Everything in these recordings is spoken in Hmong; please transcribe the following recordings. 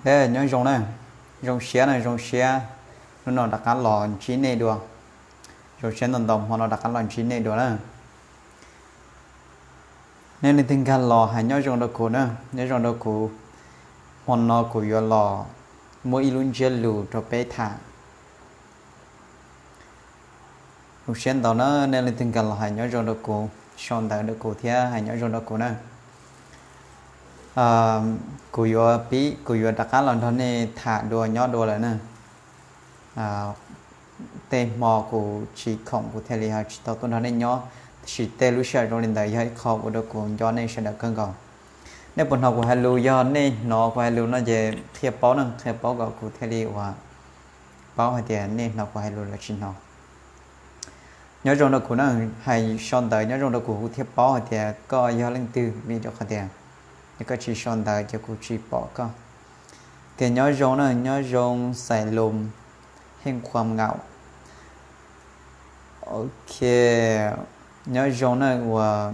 Nyob zoo na, zoo siab na, zoo siab hnub no rov qab los ntsib nej dua. Zoo siab ntau ntau hmo no rov qab los ntsib nej dua na. Nej leej twg nkag los hais nyob zoo rau kuv na, nyob zoo rau kuv. Hmo no kuv yuav los muab ib lub ntsiab lus rau peb tham. Zoo siab ntau na, nej leej twg nkag los hais nyob zoo rau kuv, sau ntawv rau kuv thiab hais nyob zoo rau kuv na. Kuv yuav pib, kuv yuav rov qab los nrog nej tham dua nyob dua lawm na. Tej hmo kuv tsis khoom kuv thiaj li ho tsis tau tuaj nrog nej nyob, tiam sis tej lub sij hawm zoo li ntawd yog ib qho ua rau kuv nco nej sawv daws kawg nkaus. Nej puas hnov kuv hais lus? Yog nej hnov kuv hais lus no ces qhia paub na, qhia paub kom kuv thiaj li uas paub hais tias nej hnov kuv hais lus los tsis hnov. Nyob zoo rau kuv na, hais sau ntawv nyob zoo rau kuv, kuv thiaj paub hais tias koj yog leej twg, vim rau qhov tias yog koj tsis sau ntawv ces kuv tsis pom koj. Ces nyob zoo na, nyob zoo Xais Lum Heej Khuam Ngaum. Ok, nyob zoo na uas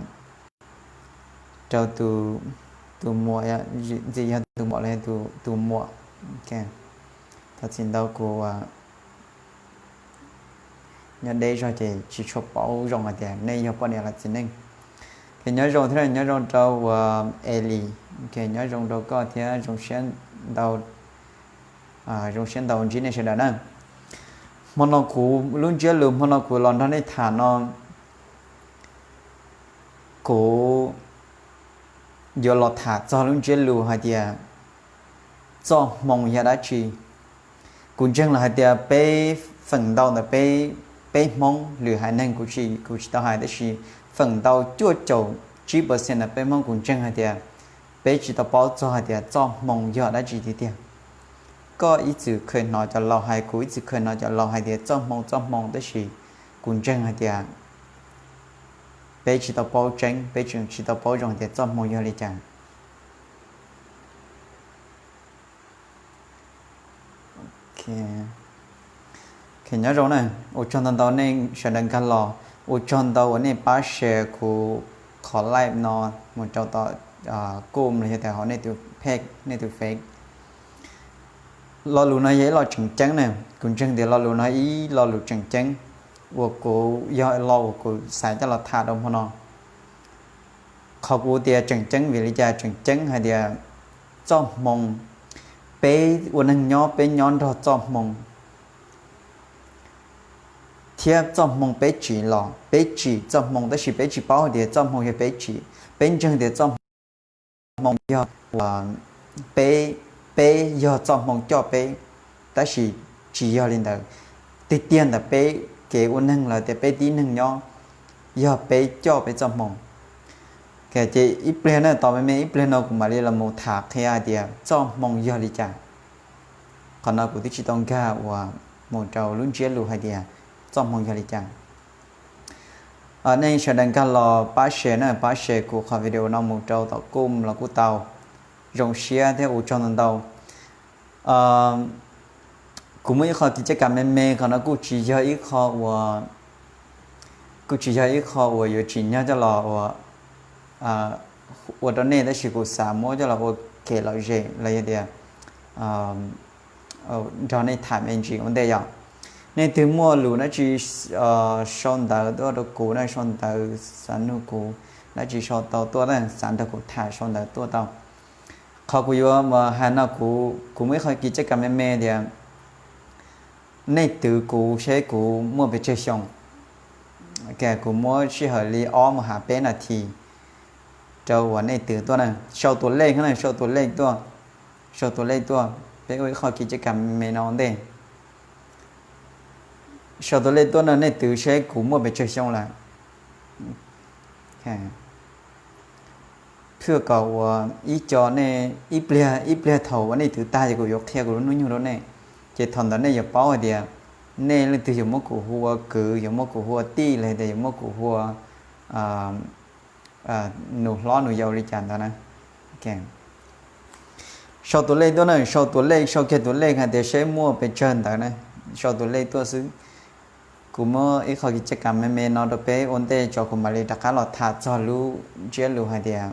rau tus muam, ntxim yog tus muam los yog tus muam. Thov txim ntau kuv nyob deb zog ces tsis tshua paub zoo hais tias nej yog poj niam los txiv neej. Ces nyob zoo thiab, nyob zoo rau uas Eli, ces nyob zoo rau koj thiab, zoo siab ntau, zoo siab ntau ntsib nej sawv daws na. Hmo no kuv lub ntsiab lus hmo no kuv los nrog nej tham no, kuv yuav los tham txog lub ntsiab lus hais tias txoj hmoo yog dab tsi. Kuv ntseeg los hais tias peb feem ntau ntawm peb, peb Hmoob, lwm haiv neeg kuv tsis, kuv tsis tau hais, tab sis feem ntau cuaj caum tsib percent ntawm peb Hmoob kuv ntseeg hais tias peb tsis tau paub txog hais tias txoj hmoo yog dab tsi tiag tiag. Koj ib txwm kheev hnov cov laus hais, kuv ib txwm kheev hnov cov laus hais tias txoj hmoo, txoj hmoo, tab sis kuv ntseeg hais tias peb tsis tau paub tseeb, peb tseem tsis tau paub zoo hais tias txoj hmoo yog li cas. Nyob zoo na, ua tsaug ntau ntau nej sawv daws nkag los, ua tsaug ntau uas nej pab share kuv qhov live no mus rau tom Zoom los yog tias hauv nej tus page, nej tus Face. Lo lus no yog ib lo tseem ceeb na, kuv ntseeg tias lo lus no ib lo lus tseem ceeb uas kuv yog lo uas kuv xav coj los tham rau hmo no. Qhov kuv tias tseem ceeb vim li cas? Tseem ceeb hais tias txoj hmoo, peb ua neeg nyob peb nyob nrog txoj hmoo, thiab txoj hmoo peb tsim los, peb tsim txoj hmoo tab sis peb tsis paub hais tias txoj hmoo yog peb tsim. Peb ntseeg tias txoj hmoo yog uas peb, peb yog txoj hmoo coj peb, tab sis tsis yog li ntawd. Tiag tiag ntawm peb kev ua neeg los tias peb tib neeg nyob yog peb coj peb txoj hmoo. Ces ib pliag na, tos me me ib pliag no kuv mam li los mus tham qhia hais tias txoj hmoo yog li cas. Qhov no kuv twb tsis tau nkag uas mus rau lub ntsiab lus hais tias txoj hmoo yog li cas. Nej sawv daws nkag los pab share na, pab share kuv qhov video no mus rau tom Zoom los kuj tau. Zoo siab thiab ua tsaug ntau ntau. Kuv muaj ib qho kev caj kam me me, qhov no kuj tsis yog ib qho uas, kuj tsis yog ib qho uas yuav tsim nyog coj los ua, ua rau nej, tab sis kuv xav muab coj los ua kev lom zem los yog tias nrog nej tham me ntsis ua ntej yom. Nej twg muaj lus dab tsi sau ntawv tuaj rau kuv na, sau ntawv xav nug kuv dab tsi sau tau tuaj, xav nrog kuv tham sau ntawv tuaj tau. Qhov kuv yuav hais no, kuv muaj ib qho kev caj kam me me tias nej twv kuv seb kuv muaj pes tsawg xyoo. Kuv muab sij hawm li ob mus hav peb nas this rau uas nej twv tuaj na, sau tus lej na, sau tus lej tuaj, sau tus lej tuaj, peb ua ib qho kev caj kam me me no ua ntej. Sau tus lej tuaj no, nej twv seb kuv muaj pes tsawg xyoo lawm. Phwj kom uas ib co nej, ib pliag, ib pliag thaum uas nej twv tag ces kuv yuav qhia kuv lub hnub nyoog rau nej. Ces thaum ntawd nej yuav paub hais tias nej leej twg yuav muab kuv hu ua kwv, yuav muab kuv hu ua tij, los tias yuav muab kuv hu ua nus hlob nus yau li cas ntawd na. Sau tus lej tuaj na, sau tus lej, sau kiag tus lej hais tias seb muaj pes tsawg ntawd na. Sau tus lej tuaj xwb. Kuv muab ib qho kev caj kam me me no rau peb ua ntej tso kuv mam li rov qab los tham txog lub ntsiab lus hais tias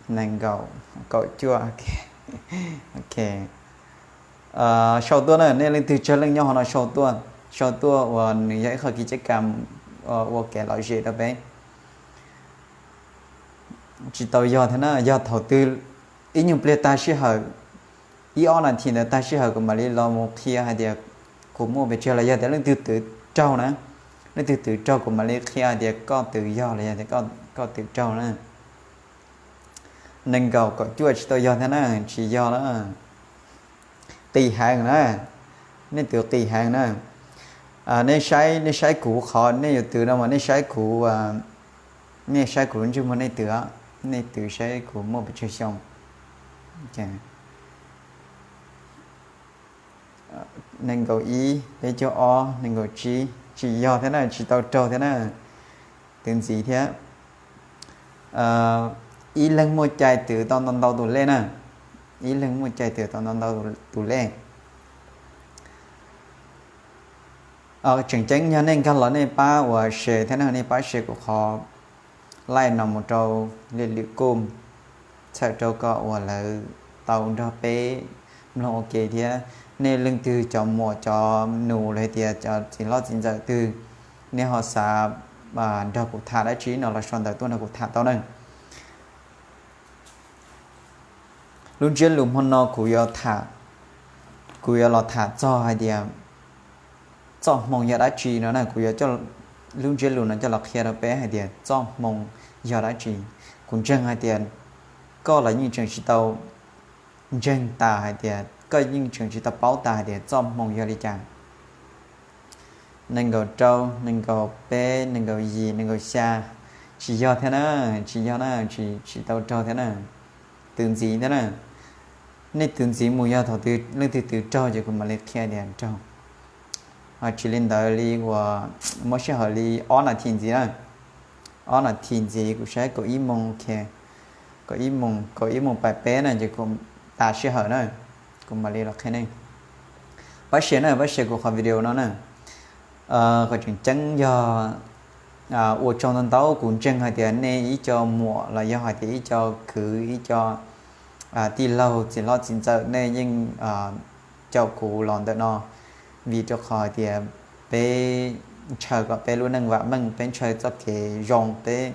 nees nkaum, kaum cuaj. Ok. Sau tuaj na, nej leej twg tsawg leej nyob hauv no sau tuaj, sau tuaj uas nws yog ib qho kev caj kam ua kev lom zem rau peb. Tsis tau yog thiab na, yog thaum twg ib nyuag pliag tag sij hawm, ib ob nas this ntawd tag sij hawm kuv mam li los mus qhia hais tias kuv muaj pes tsawg los yog tias leej twg twv raug na, leej twg twv raug kuv mam li qhia hais tias koj twv yog los yog tias koj twv raug na. Nees nkaum kaum cuaj tsis tau yog thiab na, tsis yog na. Qis heev na, nej twv qis heev na. Nej saib, nej saib kuv qhov nej yuav twv no mas nej saib kuv, nej saib kuv lub ntsej muag nej twv, nej twv saib kuv muaj pes tsawg xyoo. Nees nkaum ib, peb caug ob, nees nkaum tsib, tsis yog thiab na, tsis tau raug thiab na. Twv ntxiv thiab. Ib leeg muaj cai twv tau ntau ntau tus lej na, ib leeg muaj cai twv tau ntau ntau tus lej. Tseem ceeb yog nej nkag los nej pab uas share thiab na, nej pab share kuv qhov live no mus rau li lwm kum, txhawm rau kom uas lawv tau nrog peb mloog ua ke thiab. Nej leej twg cov muam cov nus los hais tias cov txiv hlob txiv ntxawm twg, nej ho xav nrog kuv tham dab tsi no los sau ntawv tuaj nrog kuv tham tau na. Lub ntsiab lus hmo no kuv yuav tham, kuv yuav los tham txog hais tias txoj hmoo yog dab tsi no na. Kuv yuav lub ntsiab lus no coj los qhia rau peb hais tias txoj hmoo yog dab tsi. Kuv ntseeg hais tias koj los yeej tseem tsis tau ntseeg tas hais tias, koj yeej tseem tsis tau paub tas hais tias txoj hmoo yog li cas. Nees nkaum rau, nees nkaum peb, nees nkaum yim, nees nkaum xya, tsis yog thiab na, tsis yog na, tsis tau raug thiab na. Twv ntxiv thiab na. Nej twv ntxiv mus yog thaum twg leej twg twv raug ces kuv mam li qhia tias raug. Tsis li ntawd li uas muab sij hawm li ob nas this ntxiv na, ob nas this ntxiv kuv saib kaum ib moos, kaum ib moos, kaum ib moos pais peb na ces kuv tas sij hawm na, kuv mam li los qhia nej. Pab share na, pab share kuv qhov video no na. Qhov tseem ceeb yog ua tsaug ntau ntau, kuv ntseeg hais tias nej ib co muam los yog hais tias ib co kwv, ib co tij laug txiv hlob txiv ntxawm nej yeej caum kuv los ntawm no, vim rau qhov hais tias peb ntshaw kom peb lub neej vam meej, peb ntshaw txoj kev zoo, peb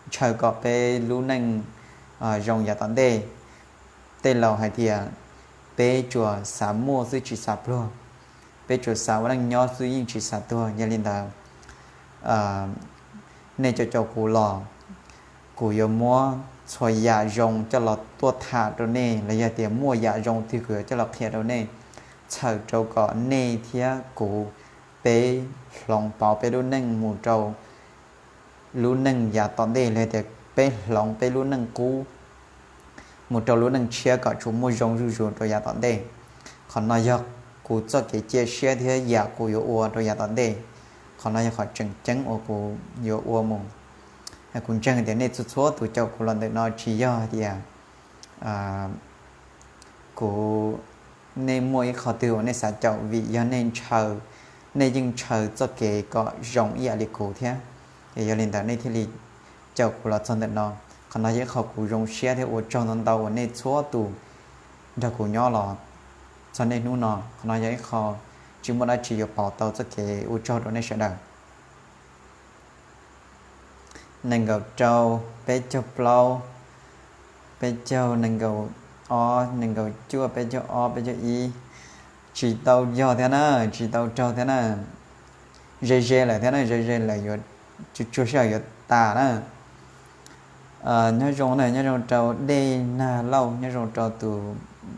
ntshaw kom peb lub neej zoo yav tom ntej. Tej laus hais tias peb tsuas xav muaj xwb tsis xav pluag, peb tsuas xav ua neej nyob xwb yeej tsis xav tuag. Yog li ntawd, nej caum caum kuv los, kuv yuav muab txhua yam zoo coj los tuaj tham rau nej, los yog tias muaj yam zoo twg kuv yuav coj los qhia rau nej, txhawm rau kom nej thiab kuv peb hloov pauv peb lub neej mus rau lub neej yav tom ntej, los yog tias peb hloov peb lub neej qub mus rau lub neej tshiab kom tsuas muaj zoo zuj zus rau yav tom ntej. Qhov no yog kuv txoj kev cia siab thiab yam kuv yuav ua rau yav tom ntej. Qhov no yog qhov tseem ceeb uas kuv yuav ua mus. Kuv ntseeg tias nej txhua txhua tus caum kuv los ntawm no tsis yog tias kuv, nej muaj ib qho twg uas nej xav caum, vim yog nej ntshaw, nej yeej ntshaw txoj kev kom zoo ib yam li kuv thiab. Es yog li ntawd nej thiaj li caum kuv los txog ntawm no. Qhov no yog ib qho kuv zoo siab thiab ua tsaug ntau ntau uas nej txhua tus nrog kuv nyob los txog niaj hnub no. Qhov no yog ib qho tsis muaj dab tsi yuav pauv tau txoj kev ua tsaug rau nej sawv daws. Nees nkaum rau, peb caug plaub, peb caug, nees nkaum ob, nees nkaum cuaj, peb caug ob, peb caug ib. Tsis tau yog thiab na, tsis tau raug thiab na. Ze ze lawm thiab na, ze ze lawm, yuav tsuag tsuag sij hawm yuav tas na. Nyob zoo na, nyob zoo rau Dej Nag Lauj, nyob zoo rau tus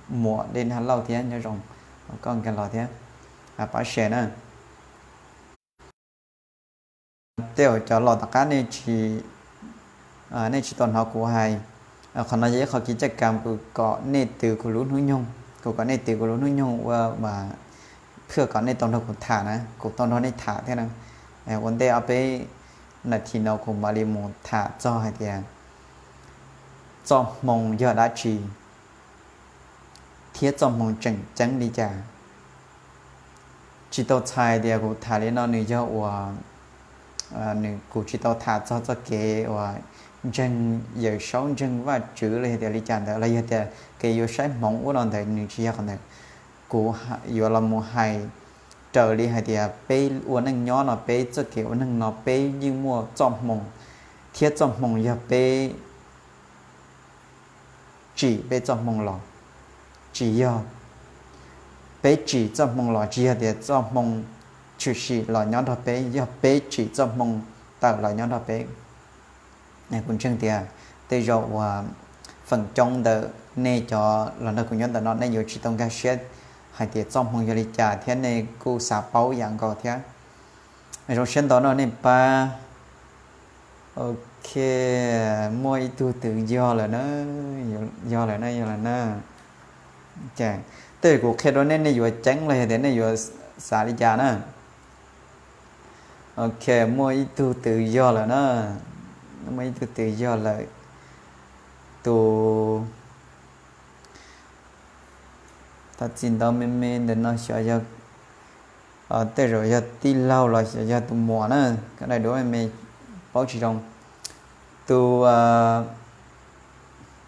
muam Dej Nag Lauj thiab, nyob zoo koj nkag los thiab, pab share na. Tej zaum cov los tom qab nej tsis, nej tsis tau hnov kuv hais. Qhov no yog ib qho kev caj kam, kuv kom nej twv kuv lub hnub nyoog, kuv kom nej twv kuv lub hnub nyoog ua, phwj kom nej tau nrog kuv tham na, kuv tau nrog nej tham thiab na. Ua ntej ob peb nas this no kuv mam li mus tham txog hais tias txoj hmoo yog dab tsi thiab txoj hmoo tseem ceeb li cas. Tsis tau txhais tias kuv tham li no nws yog uas, nws, kuv tsis tau tham txog txoj kev uas ntseeg Yawm Saub, ntseeg Vajtswv los yog tias li cas ntawd, los yog tias kev yuav saib hmoov ub no ntawd nws tsis yog qhov ntawd. Kuv yuav los mus hais raws li hais tias peb ua neej nyob no, peb txoj kev ua neej no peb yeej muaj txoj hmoo, thiab txoj hmoo yog peb tsim peb txoj hmoo los, tsis yog peb tsim txoj hmoo los, tsis yog tias txoj hmoo tshwm sim los nyob nrog peb, yog peb tsim txoj hmoo tawm los nyob nrog peb. Kuv ntseeg tias tej zaum uas feem coob ntawm nej cov los nrog kuv nyob ntawm no nej yuav tsis tau nkag siab hais tias txoj hmoo yog li cas thiab nej kuj xav paub yam nkaus thiab. Zoo siab ntau no nej pab. Ok, muaj ib tug twv yog lawm na, yog lawm na, yog lawm na. Tej kuv qhia rau nej, nej yuav ceeb los yog tias nej yuav xav li cas na. Ok, muaj ib tug twv yog lawm na, muaj ib tug twv yog lawm. Tus thov txim ntau, me me ntawm no xyov yog, tej zaum yog tij laug los xyov yog tus muam na, koj daim duab me me paub tsis zoo. Tus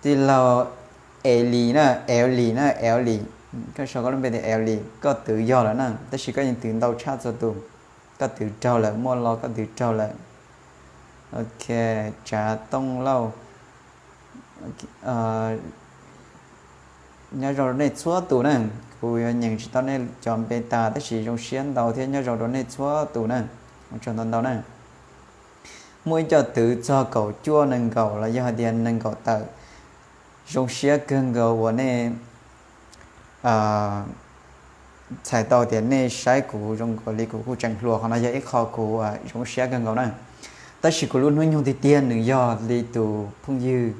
tij laug Eli na, Eli na, Eli, koj sau koj lub npe tias Eli, koj twv yog lawm na, tab sis koj yeej twv ntau tshaj txhua tus. Koj twv raug lawm, muaj lo koj twv raug lawm. Ok, Tsav Tooj Lauj, nyob zoo rau nej txhua tus na. Kuv yuav nyeem tsis tau nej cov npe tas tab sis zoo siab ntau thiab nyob zoo rau nej txhua tus na. Ua tsaug ntau ntau na. Muaj ib co twv txog kaum cuaj nees nkaum los yog hais tias nees nkaum tawm. Zoo siab kawg nkaus uas nej txhais tau tias nej saib kuv zoo nkaus li kuv kuj tseem hluas, qhov no yog ib qho kuv zoo siab kawg nkaus na. Tab sis kuv lub hnub nyoog tiag tiag nws yog li tus phooj ywg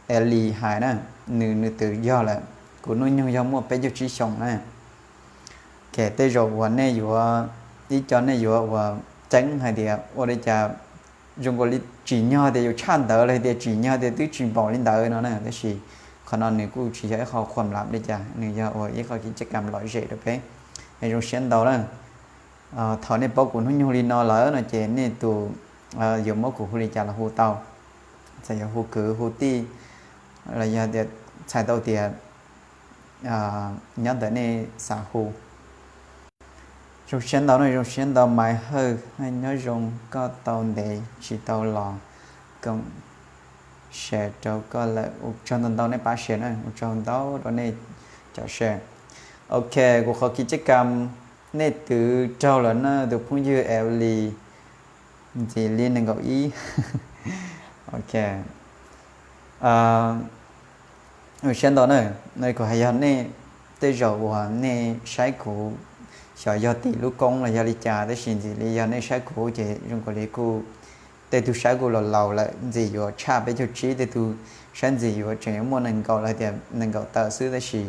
Eli hais na, nws nws twv yog lawm, kuv hnub nyoog yog muaj peb caug tsib xyoos na. Ces tej zaum uas nej yuav, ib co nej yuav uas ceeb hais tias ua li cas zoo nkaus li tsim nyog tias yuav tshaj ntawd los tias tsim nyog tias twb tsis npaum li ntawd no na, tab sis qhov no nws kuj tsis yog ib qho khuam lam li cas, nws yog ua ib qho kev caj kam lom zem rau peb. Es zoo siab ntau na. Thaum nej paub kuv hnub nyoog li no lawm no ces nej tus yuav muab kuv hu li cas los hu tau, txawm yuav hu kwv hu tij los yog tias txhais tau tias nyob ntawm nej xav hu. Zoo siab ntau no, zoo siab ntau Maiv Hawj, nyob zoo, koj tau ntev tsis tau los koom share rau koj lawm. Ua tsaug ntau ntau nej pab share na, ua tsaug ntau rau nej cov share. Ok, kuv qhov kev caj kam nej twv raug lawm na tus phooj ywg Eli, ntxim li nees nkaum ib. Ok, zoo siab ntau na. Kuv hais yog nej, tej zaum uas nej saib kuv xyov yog tim lub koob los yog li cas, tab sis ntxim li yog nej saib kuv ces zoo nkaus li kuj tej tug saib kuj laus laus lawm, ntxim yuav tshaj peb caug tsib, tej tug saib ntxim yuav tseem yuav muaj nees nkaum los tias nees nkaum tawm xwb, tab sis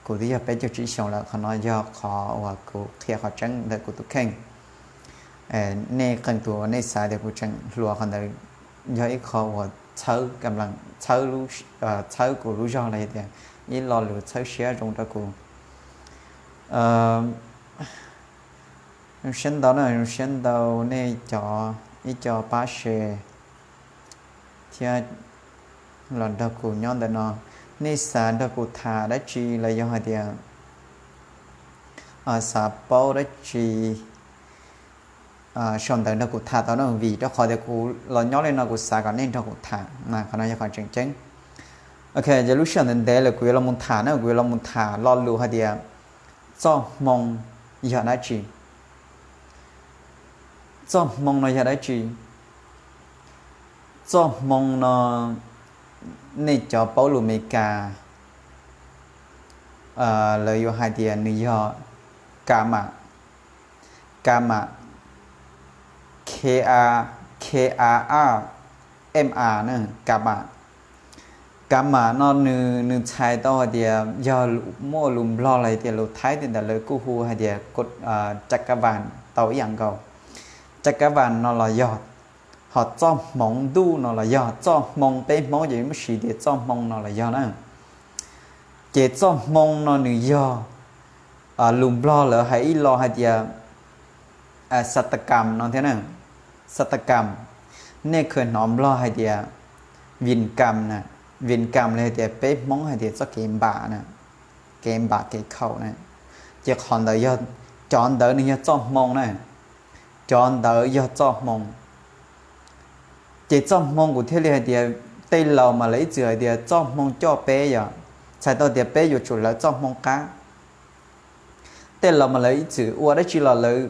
kuv twb yog peb caug tsib xyoos lawm. Qhov no yog qhov uas kuv qhia qhov tseeb ntawm kuv tus kheej. Nej qee tus uas nej xav tias kuv tseem hluas, qhov ntawd yog ib qho uas txhawb, txhawb kuv lub zog los yog tias ib lo lus txhawb siab zoo rau kuv. Zoo siab ntau na, zoo siab ntau nej cov ib co pab share thiab los nrog kuv nyob ntawm no. Nej xav nrog kuv tham dab tsi los yog hais tias xav paub dab tsi, sau ntawv nrog kuv tham tau na, vim rau qhov tias kuv los nyob li no kuv xav kom nej nrog kuv tham, qhov no yog qhov tseem ceeb. Ok, ces lub sij hawm ntev ntev lawm kuv yuav los mus tham na, kuv yuav los mus tham lo lus hais tias txoj hmoo yog dab tsi. Txoj hmoo no yog dab tsi? Txoj hmoo no nej cov paub lus Amelikas lawv yuav hais tias nws yog ka ma, ka ma, k a, k a a m a na, ka ma. Ka ma no nws, nws txhais tau hais tias yog muaj lus Nplog los hais tias lus Thaib tej ntawd lawv kuj hu hais tias cakavas tau ib yam nkaus. Cakavas no los yog, ho txoj hmoov ntuj no los yog, txoj hmoo peb Hmoob ces muab siv tias txoj hmoo no los yog na. Ces txoj hmoo no nws yog lus Nplog lawv hais ib lo hais tias satakam no thiab na. Satakam, nej kheev hnov Nplog hais tias Vim Kam na, Vim Kam los yog tias peb Hmoob hais tias txoj kev npam na, kev npam kev khaum na. Ces qhov ntawd yog, cov ntawd nws yog txoj hmoo na, cov ntawd yog txoj hmoo. Ces txoj hmoo kuv thiaj li hais tias tej laus mas lawv ib txwm hais tias txoj hmoo coj peb yom, txhais tau tias peb yuav tsum lawv txoj hmoo qab. Tej laus mas lawv ib txwm ua dab tsi los lawv,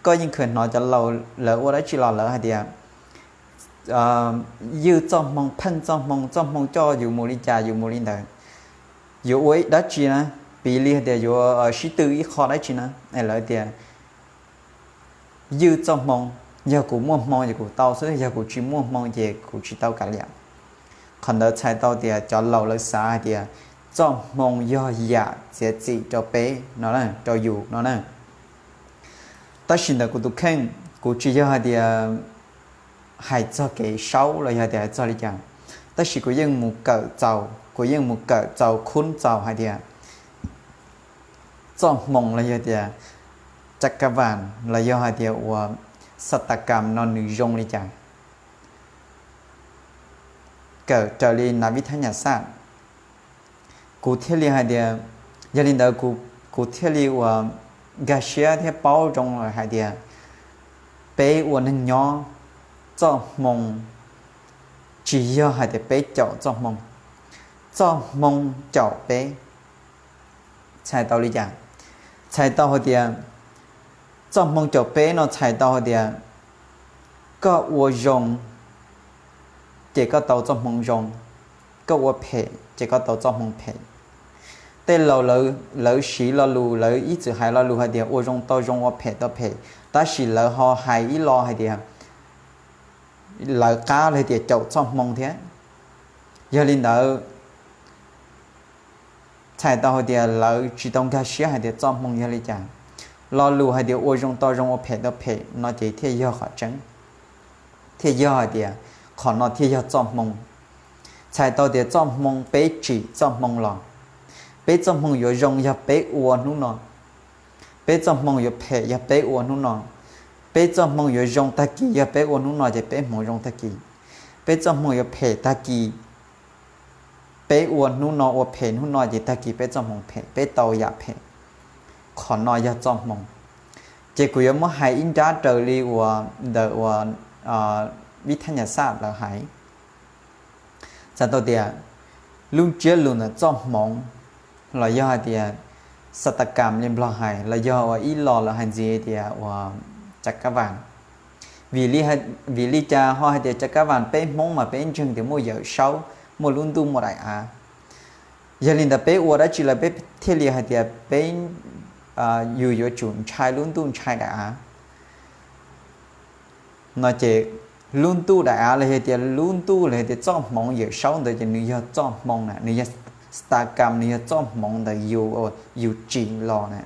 koj yeej khaws hnov cov laus lawv ua dab tsi los lawv hais tias ywj txoj hmoo, pheej txoj hmoo, txoj hmoo coj yus mus li cas yus mus li ntawd. Yuav ua dab tsi na, piv li hais tias yuav sib tw ib qho dab tsi na, lawv tias ywj txoj hmoo, yog kuv muaj hmoo ces kuv tau xwb, yog kuv tsis muaj hmoo ces kuv tsis tau kav liam. Qhov ntawd txhais tau tias cov laus lawv xav hais tias txoj hmoo yog yam txiav txim rau peb no, rau yus no na. Tab sis ntawm kuv tus kheej, kuv tsis yog hais tias hais txog kev saub los yog tias hais txog li cas, tab sis kuv yeej mus kawm txaus, kuv yeej mus kawm txaus khub txaus hais tias txoj hmoo los yog tias cakavas los yog hais tias uas satakam no nws zoo li cas, kawm raws li nav vib thab nyas xaj. Kuv thiaj li hais tias, yog li ntawd kuv thiaj li uas nkag siab thiab paub zoo lawm hais tias peb ua neeg nyob, txoj hmoo tsis yog hais tias peb caum txoj hmoo, txoj hmoo caum peb. Txhais tau li cas? Txhais tau hais tias txoj hmoo caum peb no txhais tau hais tias koj ua zoo ces koj tau txoj hmoo zoo, koj ua phem ces koj tau txoj hmoo phem. Tej laus lawv siv lo lus, lawv ib txwm hais lo lus hais tias ua zoo tau zoo, ua phem tau phem, tab sis lawv ho hais ib lo hais tias lawv qab los tias caum txoj hmoo thiab. Yog li ntawd txhais tau hais tias lawv tsis tau nkag siab hais tias txoj hmoo yog li cas. Lo lus hais tias ua zoo tau zoo, ua phem tau phem no ces thiaj yog qhov tseeb, thiaj yog hais tias qhov no thiaj yog txoj hmoo. Txhais tau tias txoj hmoo, peb tsim txoj hmoo los, peb txoj hmoo yuav zoo yog peb ua hnub no, peb txoj hmoo yuav phem yog peb ua hnub no. Peb txoj hmoo yuav zoo tag kis yog peb ua hnub no ces peb hmoov zoo tag kis. Peb txoj hmoo yuav phem tag kis, peb ua hnub no ua phem hnub no ces tag kis peb txoj hmoo phem, peb tau yam phem. Qhov no yog txoj hmoo. Ces kuv yuav muab hais ib nrab raws li uas ntawm uas vib thab nyas xaj lawv hais. Txhais tau tias lub ntsiab lus ntawm txoj hmoov los yog hais tias satakam li Nplog hais los yog uas ib lo lawv hais ntxiv tias uas cakavas. Vim li cas ho hais tias cakavas? Peb Hmoob mas peb ntseeg tias muaj yawm saub, muaj lub ntuj, muaj daim av. Yog li ntawd peb ua dab tsi lawm peb thiaj li hais tias peb, yus yuav tsum ntshai lub ntuj ntshai daim av no ces lub ntuj daim av los yog tias lub ntuj los yog tias txoj hmoov yawm saub ntawd ces nws yog txoj hmoo na, nws yog satakam, nws yog txoj hmoov ntawm yus, yus tsim los na.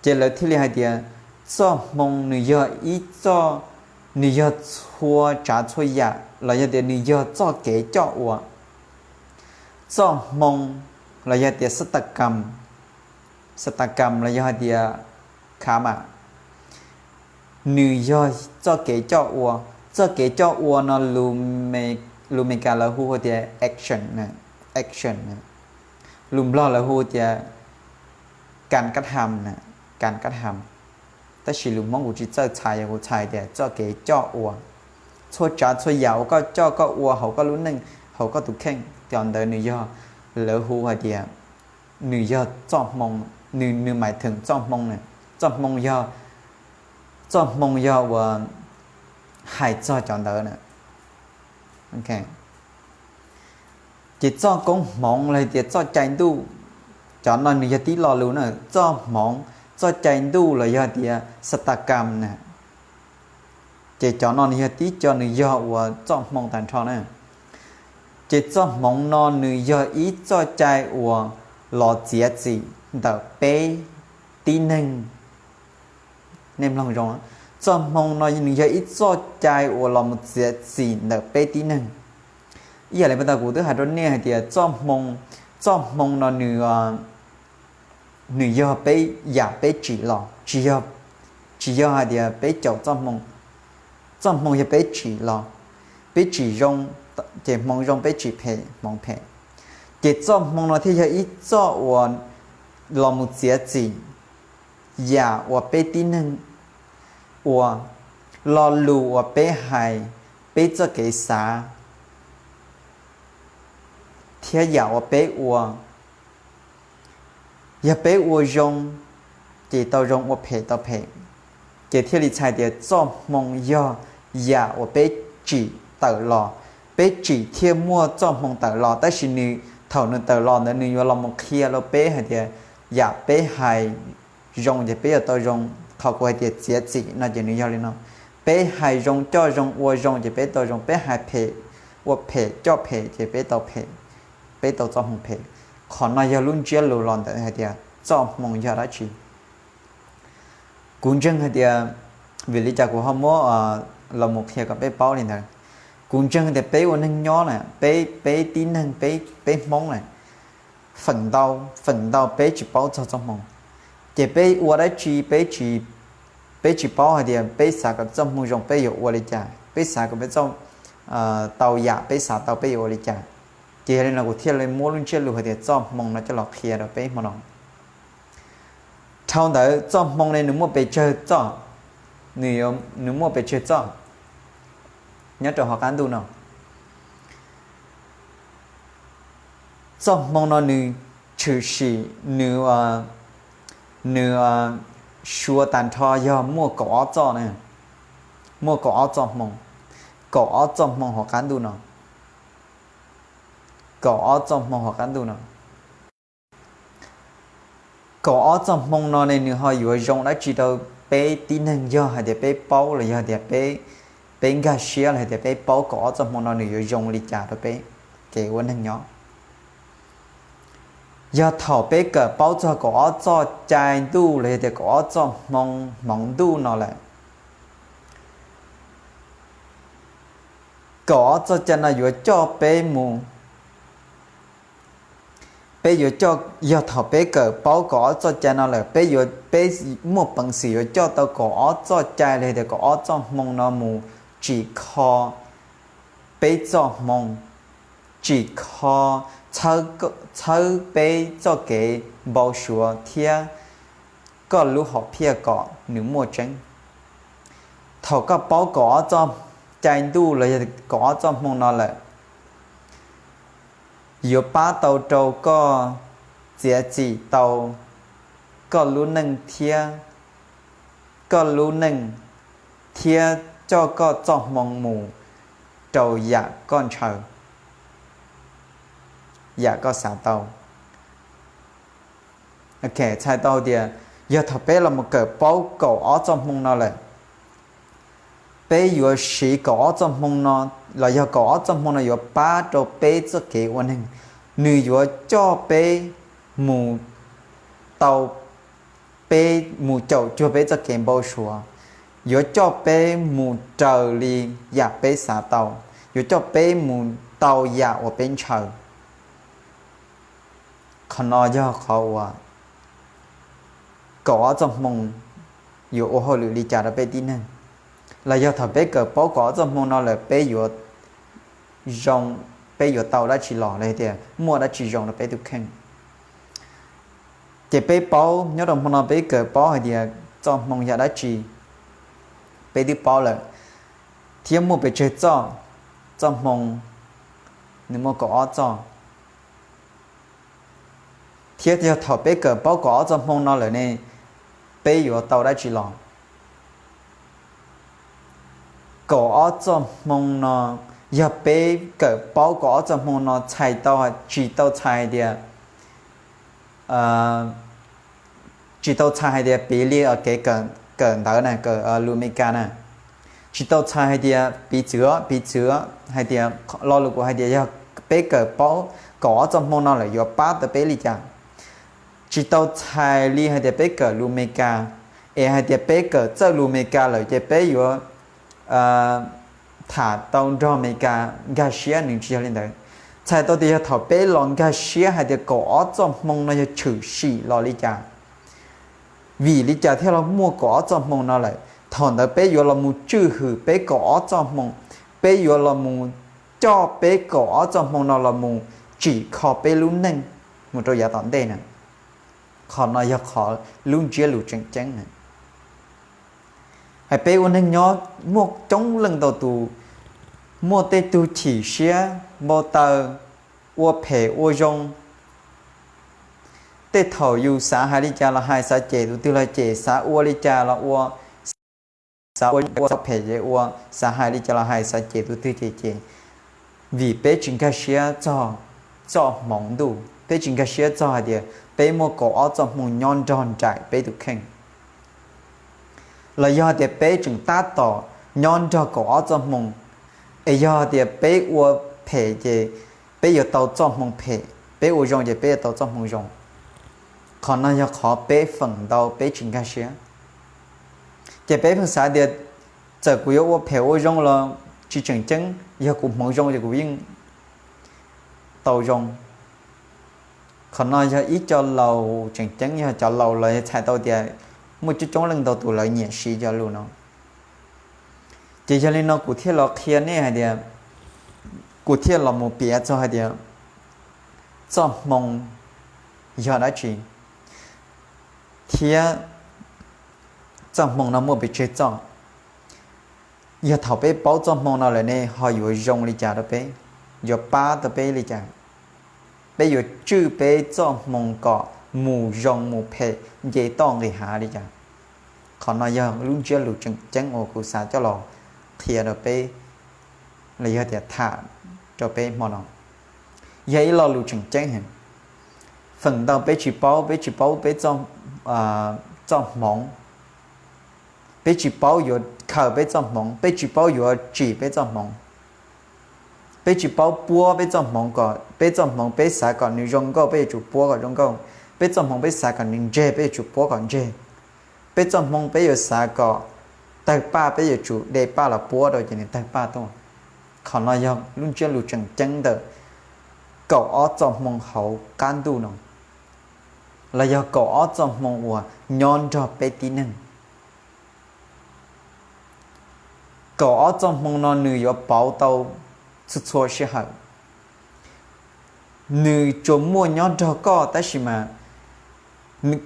Ces lawv thiaj li hais tias txoj hmoo nws yog ib txoj, nws yog txhua tsav txhua yam los yog tias nws yog txoj kev coj ua. Txoj hmoo los yog tias satakam, satakam los yog hais tias karma, nws yog txoj kev coj ua. Txoj kev coj ua no lus Meskas lawv hu tias action, action. Lus Nplog lawv hu tias kas kab ham, kas kab ham. Tab sis lus Hmoob kuv tsis txawj txhais, yog kuv txhais tias txoj kev coj ua. Txhua tsav txhua yam uas koj coj koj ua hauv koj lub neej, hauv koj tus kheej, cov ntawd nws yog, lawv hu hais tias nws yog txoj hmoo, nws, nws mais theem txoj hmoo na. Txoj hmoo yog, txoj hmoo yog uas hais txog cov ntawd na. Ces txoj koob hmoov los tias txoj cai ntuj, cov no nws yog tib lo lus na. Txoj hmoov, txoj cai ntuj los yog tias satakam na, ces cov no nws yog tib co, nws yog uas txoj hmoo tag nrho na. Ces txoj hmoov no nws yog ib txoj cai uas los txiav txim ntawm peb tib neeg. Nej mloog zoo, txoj hmoo no nws yog ib txoj cai uas los mus txiav txim ntawm peb tib neeg. Ib yam li pas tas kuv twb hais rau nej hais tias txoj hmoo, txoj hmoo no nws, nws yog peb, yam peb tsim los, tsis yog, tsis yog hais tias peb caum txoj hmoo. Txoj hmoo yog peb tsim los, peb tsim zoo, ces hmoo zoo, peb tsim phem hmoov phem. Ces txoj hmoo no thiaj yog ib txoj uas los mus txiav txim yam uas peb tib neeg ua, lo lus uas peb hais, peb txoj kev xav, thiab yam uas peb ua. Yog peb ua zoo, ces tau zoo, ua phem tau phem. Ces thiaj li txhais tias txoj hmoo yog yam uas peb tsim tawm los. Peb tsim thiaj muaj txoj hmoo tawm los, tab sis nws, thaum nws tawm los ntawd nws yuav los mus qhia rau peb hais tias yam peb hais zoo ces peb yuav tau zoo. Qhov kuv hais tias txiav txim no ces nws yog li no: peb hais zoo, coj zoo, ua zoo ces peb tau zoo, peb hais phem, ua phem, coj phem ces peb tau phem, peb tau txoj hmoo phem. Qhov no yog lub ntsiab lus los ntawm hais tias txoj hmoo yog dab tsi. Kuv ntseeg hais tias, vim li cas kuv ho muab los mus qhia kom peb paub li ntawd? Kuv ntseeg tias peb ua neeg nyob na, peb, peb tib neeg, peb, peb Hmoob na, feem ntau, feem ntau peb tsis paub txog txoj hmoo. Ces peb ua dab tsi peb tsis, peb tsis paub hais tias peb xav kom txoj hmoo zoo peb yuav ua li cas, peb xav kom peb txoj, tau yam peb xav tau peb yuav ua li cas. Ces yog li no kuv thiaj li muab lub ntsiab lus hais tias txoj hmoo no coj los qhia rau peb hmo no. Dhau ntawd txoj hmoo ne nws muaj pes tsawg txoj? Nws, nws muaj pes tsawg txoj nyob rau hauv qab ntuj no? Txoj hmoo no nws tshwm sim, nws, nws suav tag nrho yog muaj kaum ob txoj na, muaj kaum ob txoj hmoo, kaum ob txoj hmoo hauv qab ntuj no, kaum ob txoj hmoo hauv qab ntuj no. Kaum ob txoj hmoo no ne nws ho yuav zoo dab tsi rau peb tib neeg yog hais tias peb paub los yog tias peb, peb nkag siab los hais tias peb paub kaum ob txoj hmoo no nws yuav zoo li cas rau peb kev ua neeg nyob? Yog thaum peb kawm paub txog kaum ob txoj cai ntuj los yog tias kaum ob txoj hmoo hmoov ntuj no lawm, kaum ob txoj cai no yuav coj peb mus, peb yuav coj, yog thaum peb kawm paub kaum ob txoj cai no lawm peb yuav, peb muaj peev xwm yuav coj tau kaum ob txoj cai los yog tias kaum ob txoj hmoo no mus tsim kho peb txoj hmoo, tsim kho, txhawb peb txoj kev npau suav thiab koj lub hom phiaj kom nws muaj tseeb. Thaum koj paub kaum ob txoj cai ntuj los yog kaum ob txoj hmoo no lawm, yuav pab tau rau koj txiav txim tau koj lub neej thiab, koj lub neej thiab coj koj txoj hmoo mus rau yam koj ntshaw, yam koj xav tau. Txhais tau tias yog thaum peb los mus kawm paub kaum ob txoj hmoo no lawm, peb yuav siv kaum ob txoj hmoo no, los yog kaum ob txoj hmoo no yuav pab rau peb txoj kev ua neeg. Nws yuav coj peb mus tau, peb mus caum cuag peb txoj kev npau suav, yuav coj peb mus raws li yam peb xav tau, yuav coj peb mus tau yam uas peb ntshaw. Qhov no yog qhov uas kaum ob txoj hmoo yuav ua hauj lwm li cas rau peb tib neeg. Los yog thaum peb kawm paub kaum ob txoj hmoo no lawm peb yuav zoo, peb yuav tau dab tsi los los tias muaj dab tsi zoo rau peb tus kheej. Ces peb paub nyob rau hmo no peb kawm paub hais tias txoj hmoo yog dab tsi, peb twb paub lawm, thiab muaj pes tsawg txoj, txoj hmoo nws muaj kaum ob txoj. Thiab yog thaum peb kawm paub kaum ob txoj hmoo no lawm ne, peb yuav tau dab tsi los? Kaum ob txoj hmoo no, yog peb kawm paub kaum ob txoj hmoo no txhais tau, tsis tau txhais hais tias, tsis tau txhais hais tias piv li kev kawm ntawv na, kawm lus Amelikas na, tsis tau txhais hais tias piv txwv, piv txwv hais tias lo lus kuv hais tias yog peb kawm paub kaum ob txoj hmoo no lawm yuav pab tau peb li cas. Tsis tau txhais li hais tias peb kawm lus Amelikas, es hais tias peb kawm txawj lus Amelikas lawm ces peb yuav tham tau nrog Amelikas nkag siab, nws tsis yog li ntawd. Txhais tau tias yog thaum peb los nkag siab hais tias kaum ob txoj hmoo no yog tshwm sim los li cas, vim li cas thiaj los muaj kaum ob txoj hmoo no lawm, thaum ntawd peb yuav los mus tswj hwm peb kaum ob txoj hmoo, peb yuav los mus coj peb kaum ob txoj hmoo no los mus tsim kho peb lub neej mus rau yav tom ntej na. Qhov no yog qhov lub ntsiab lus tseem ceeb na. Hais peb ua neeg nyob muaj coob leej ntau tus, muaj tej tug chim siab npau taws, ua phem ua zoo, tej thaum yus xav hais li cas los hais, xav cem tus twg los cem, xav ua li cas los ua, xav ua ua xav phem ces ua, xav hais li cas los hais, xav cem tus twg ces cem, vim peb tsis nkag siab txog txoj hmoov ntuj, peb tsis nkag siab txog hais tias peb muaj kaum ob txoj hmoo nyob nrog nraim peb tus kheej. Los yog tias peb tseem tab tom nyob nrog kaum ob txoj hmoo, es yog tias peb ua phem ces peb yuav tau txoj hmoo phem, peb ua zoo ces peb yuav tau txoj hmoo zoo. Qhov no yog qhov peb feem ntau peb tsis nkag siab. Ces peb pheej xav tias txawm kuv yuav ua phem ua zoo los tsis tseem ceeb, yog kuv hmoov zoo ces kuv yeej tau zoo. Qhov no yog ib co laus tseem ceeb, yog cov laus los txhais tau tias muaj coob coob leej ntau tus lawv nyiam siv cov lus no. Ces yog li no kuv thiaj los qhia nej hais tias, kuv thiaj los mus piav txog hais tias txoj hmoo yog dab tsi, thiab txoj hmoo no muaj pes tsawg txoj. Yog thaum peb paub txoj hmoo no lawm ne ho yuav zoo li cas rau peb, yuav pab tau peb li cas, peb yuav tswj peb txoj hmoo kom mus zoo mus phem nce toj nqis hav li cas. Qhov no yog lub ntsiab lus tseem ceeb uas kuv xav coj los qhia rau peb, los yog tias tham rau peb hmo no. Yog ib lo lus tseem ceeb heev. Feem ntau peb tsis paub, peb tsis paub peb txoj hmoov, peb tsis paub yuav khaws peb txoj hmoov, peb tsis paub yuav tsim peb txoj hmoov. Peb tsis paub puab peb txoj hmoov kom peb txoj hmoov peb xav kom nws zoo nkauj peb yuav tsum puab kom zoo nkauj, peb txoj hmoov peb xav kom nws ntseg peb yuav tsum puab kom ntseg, peb txoj hmoov peb yuav xav kom tawg paj peb yuav tsum de paj los puab rau ces nws tawg paj tuaj. Qhov no yog lub ntsiab lus tseem ceeb ntawm kaum ob txoj hmoo hauv qab ntuj no, los yog kaum ob txoj hmoo uas nyob nrog peb tib neeg. Kaum ob txoj hmoo no nws yuav pauv tau txhua txhua sij hawm. Nws tsuas muaj nyob nrog koj tab sis mas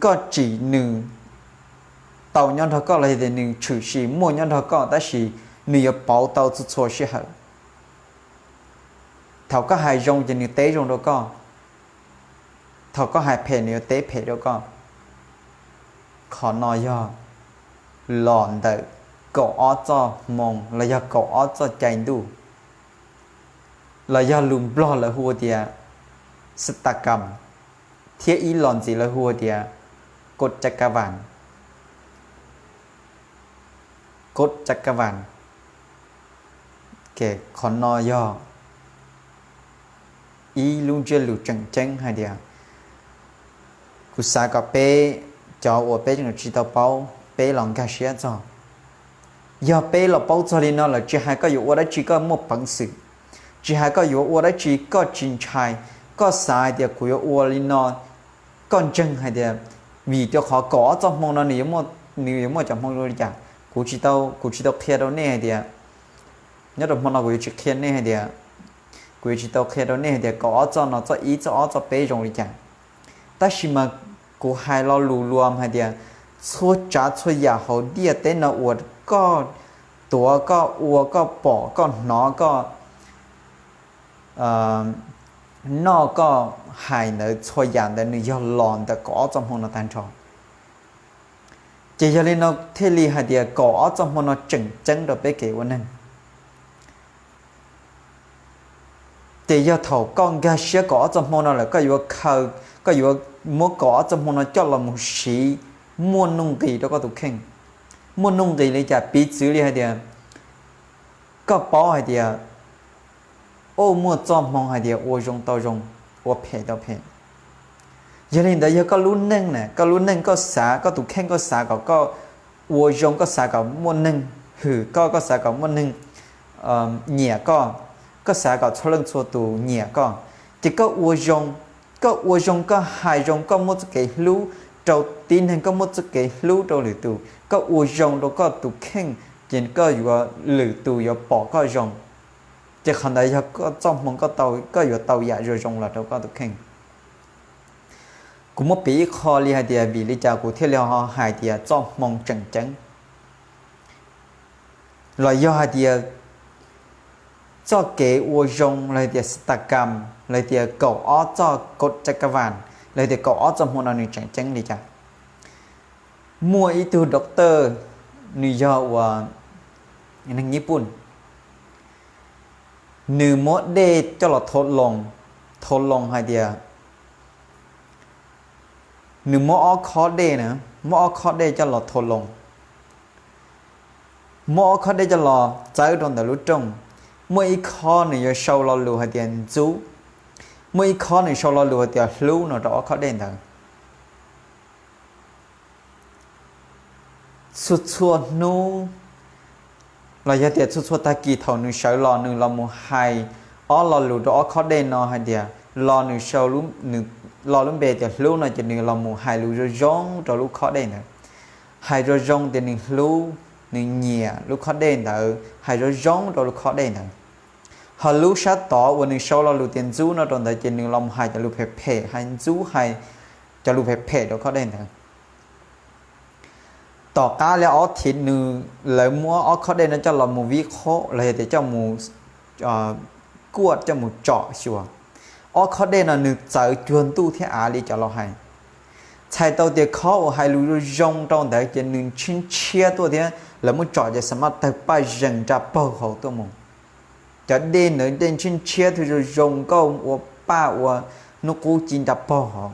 koj tsim nws tau nyob nrog koj los yog tias nws tshwm sim muaj nyob nrog koj tab sis nws yuav pauv tau txhua txhua sij hawm. Thaum koj hais zoo ces nws teb zoo rau koj, thaum koj hais phem nws yuav teb phem rau koj. Qhov no yog los ntawm kaum ob txoj hmoo los yog kaum ob txoj cai ntuj, los yog lus Nplog lawv hu tias ຊະຕາກັມ, thiab ib los ntxiv lawv hu tias ກົດຈັກກະວານ, ກົດຈັກກະວານ. Qhov no yog ib lub ntsiab lus tseem ceeb hais tias kuv xav kom peb cov uas peb tseem tsis tau paub peb los nkag siab txog. Yog peb los paub txog li no lawm tsis hais koj yuav ua dab tsi koj muaj peev xwm, tsis hais koj yuav ua dab tsi koj tsis ntshai, koj xav hais tias kuv yuav ua li no, koj ntseeg hais tias vim rau qhov kaum ob txoj hmoo no nws yuav muaj cov hmoo zoo li cas. Kuv tsis tau, kuv tsis tau qhia rau nej hais tias, nyob rau hmo no kuv yuav tsis qhia nej hais tias, kuv yuav tsis tau qhia rau nej hais tias kaum ob txoj no txoj ib txoj ob txoj peb zoo li cas. Tab sis mas kuv hais lo lus luam hais tias txhua tsav txhua yam hauv ntiaj teb no uas koj tuav koj ua koj pom koj hnov koj noj koj hais ntawd txhua yam ntawd nws yog los ntawm kaum ob txoj hmoo no tag nrho. Ces yog li no thiaj li hais tias kaum ob txoj hmoo no tseem ceeb rau peb kev ua neeg. Ces yog thaum koj nkag siab kaum ob txoj hmoo no lawm koj yuav khaws, koj yuav muab kaum ob txoj hmoo no coj los mus siv muaj nuj nqis rau koj tus kheej. Muaj nuj nqis li cas? Piv txwv li hais tias koj paub hais tias ua muaj txoj hmoo hais tias ua zoo tau zoo, ua phem tau phem. Yog li ntawd yog koj lub neej na, koj lub neej koj xav, koj tus kheej koj xav kom koj ua zoo, koj xav kom muaj neeg hwm koj, koj xav kom muaj neeg nyiam koj, koj xav kom txhua leej txhua tus nyiam koj, ces koj ua zoo, koj ua zoo koj hais zoo, koj muaj txoj kev hlub rau tib neeg, koj muaj txoj kev hlub rau lwm tus, koj ua zoo rau koj tus kheej, ces koj yuav, lwm tus yuav pom koj zoo. Ces qhov ntawd yog koj txoj hmoo, koj yuav tau yam zoo zoo los rau koj tus kheej. Kuv muab piv ib qho li hais tias vim li cas kuv thiaj li ho hais tias txoj hmoo tseem ceeb, los yog hais tias txoj kev ua zoo los tias stakam, los tias kaum ob txoj kot cakavas, los tias kaum ob txoj hmoo no nws tseem ceeb li cas. Muaj ib tug doctor, nws yog uas neeg Nyij Pooj, nws muab dej coj los thau loo, thau loo hais tias, nws muab ob khob dej na, muab ob khob dej coj los thau loo, muab ob khob dej coj los txawb rau ntawm lub rooj. Muaj ib khob nws yuav sau lo lus hais tias ntxub, muaj ib khob nws sau lo lus hais tias hlub no rau ob khob dej ntawd. Txhua txhua hnub los yog tias txhua txhua tag kis thaum nws sawv los nws los mus hais ob lo lus rau ob khob dej no hais tias, los nws sau, nws lo lub npe tias hlub no ces nws los mus hais lus zoo zoo rau lub khob dej ntawd, hais zoo zoo tias nws hlub, nws nyiam lub khob dej ntawd, hais zoo zoo rau lub khob dej ntawd. Ho lub sab tod uas nws sau lo lus tias ntxub no rau ntawd ces nws los mus hais cov lus phem phem, hais ntxub, hais cov lus phem phem rau khob dej ntawd. Tom qab li ob thiv nws, lawv muab ob khob dej no coj los mus vib qhob los yog tias coj mus kuaj, coj mus tsom xyuas, ob khob dej no nws txawv cuag ntuj thiab av li cov laus hais. Txhais tau tias khob uas hais lus zoo zoo rau ntawd ces nws ntshiab ntshiab tuaj thiab lawv muab tsom ces xam maj tawg paj zees nra paug hauv tuaj mus. Cov dej ntawd dej ntshiab ntshiab thiab zoo zoo nkauj ua paj ua hnub qub ci nra paug hauv.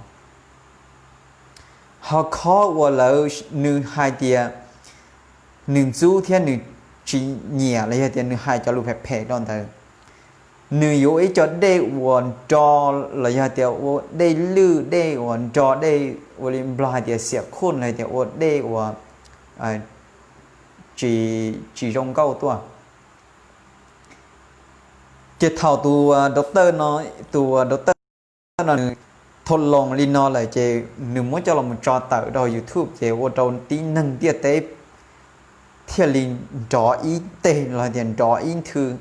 Ho khob uas lawv, nws hais tias nws ntxub thiab nws tsis nyiam los yog tias nws hais cov lus phem phem rau ntawd, nws yuav ua ib co dej uas nro, los yog tias ua dej lwj, dej uas nro, dej ua li Nplog hais tias xiam khuj los tias ua dej uas tsis, tsis zoo nkauj tuaj. Ces thaum tus doctor no, tus doctor no nws thau loo li no lawm ces nws muab coj los mus tso tawm rau YouTube ces ua rau tib neeg ntiaj teb thiaj li nrov ib teg los tias nrov ib nthwv.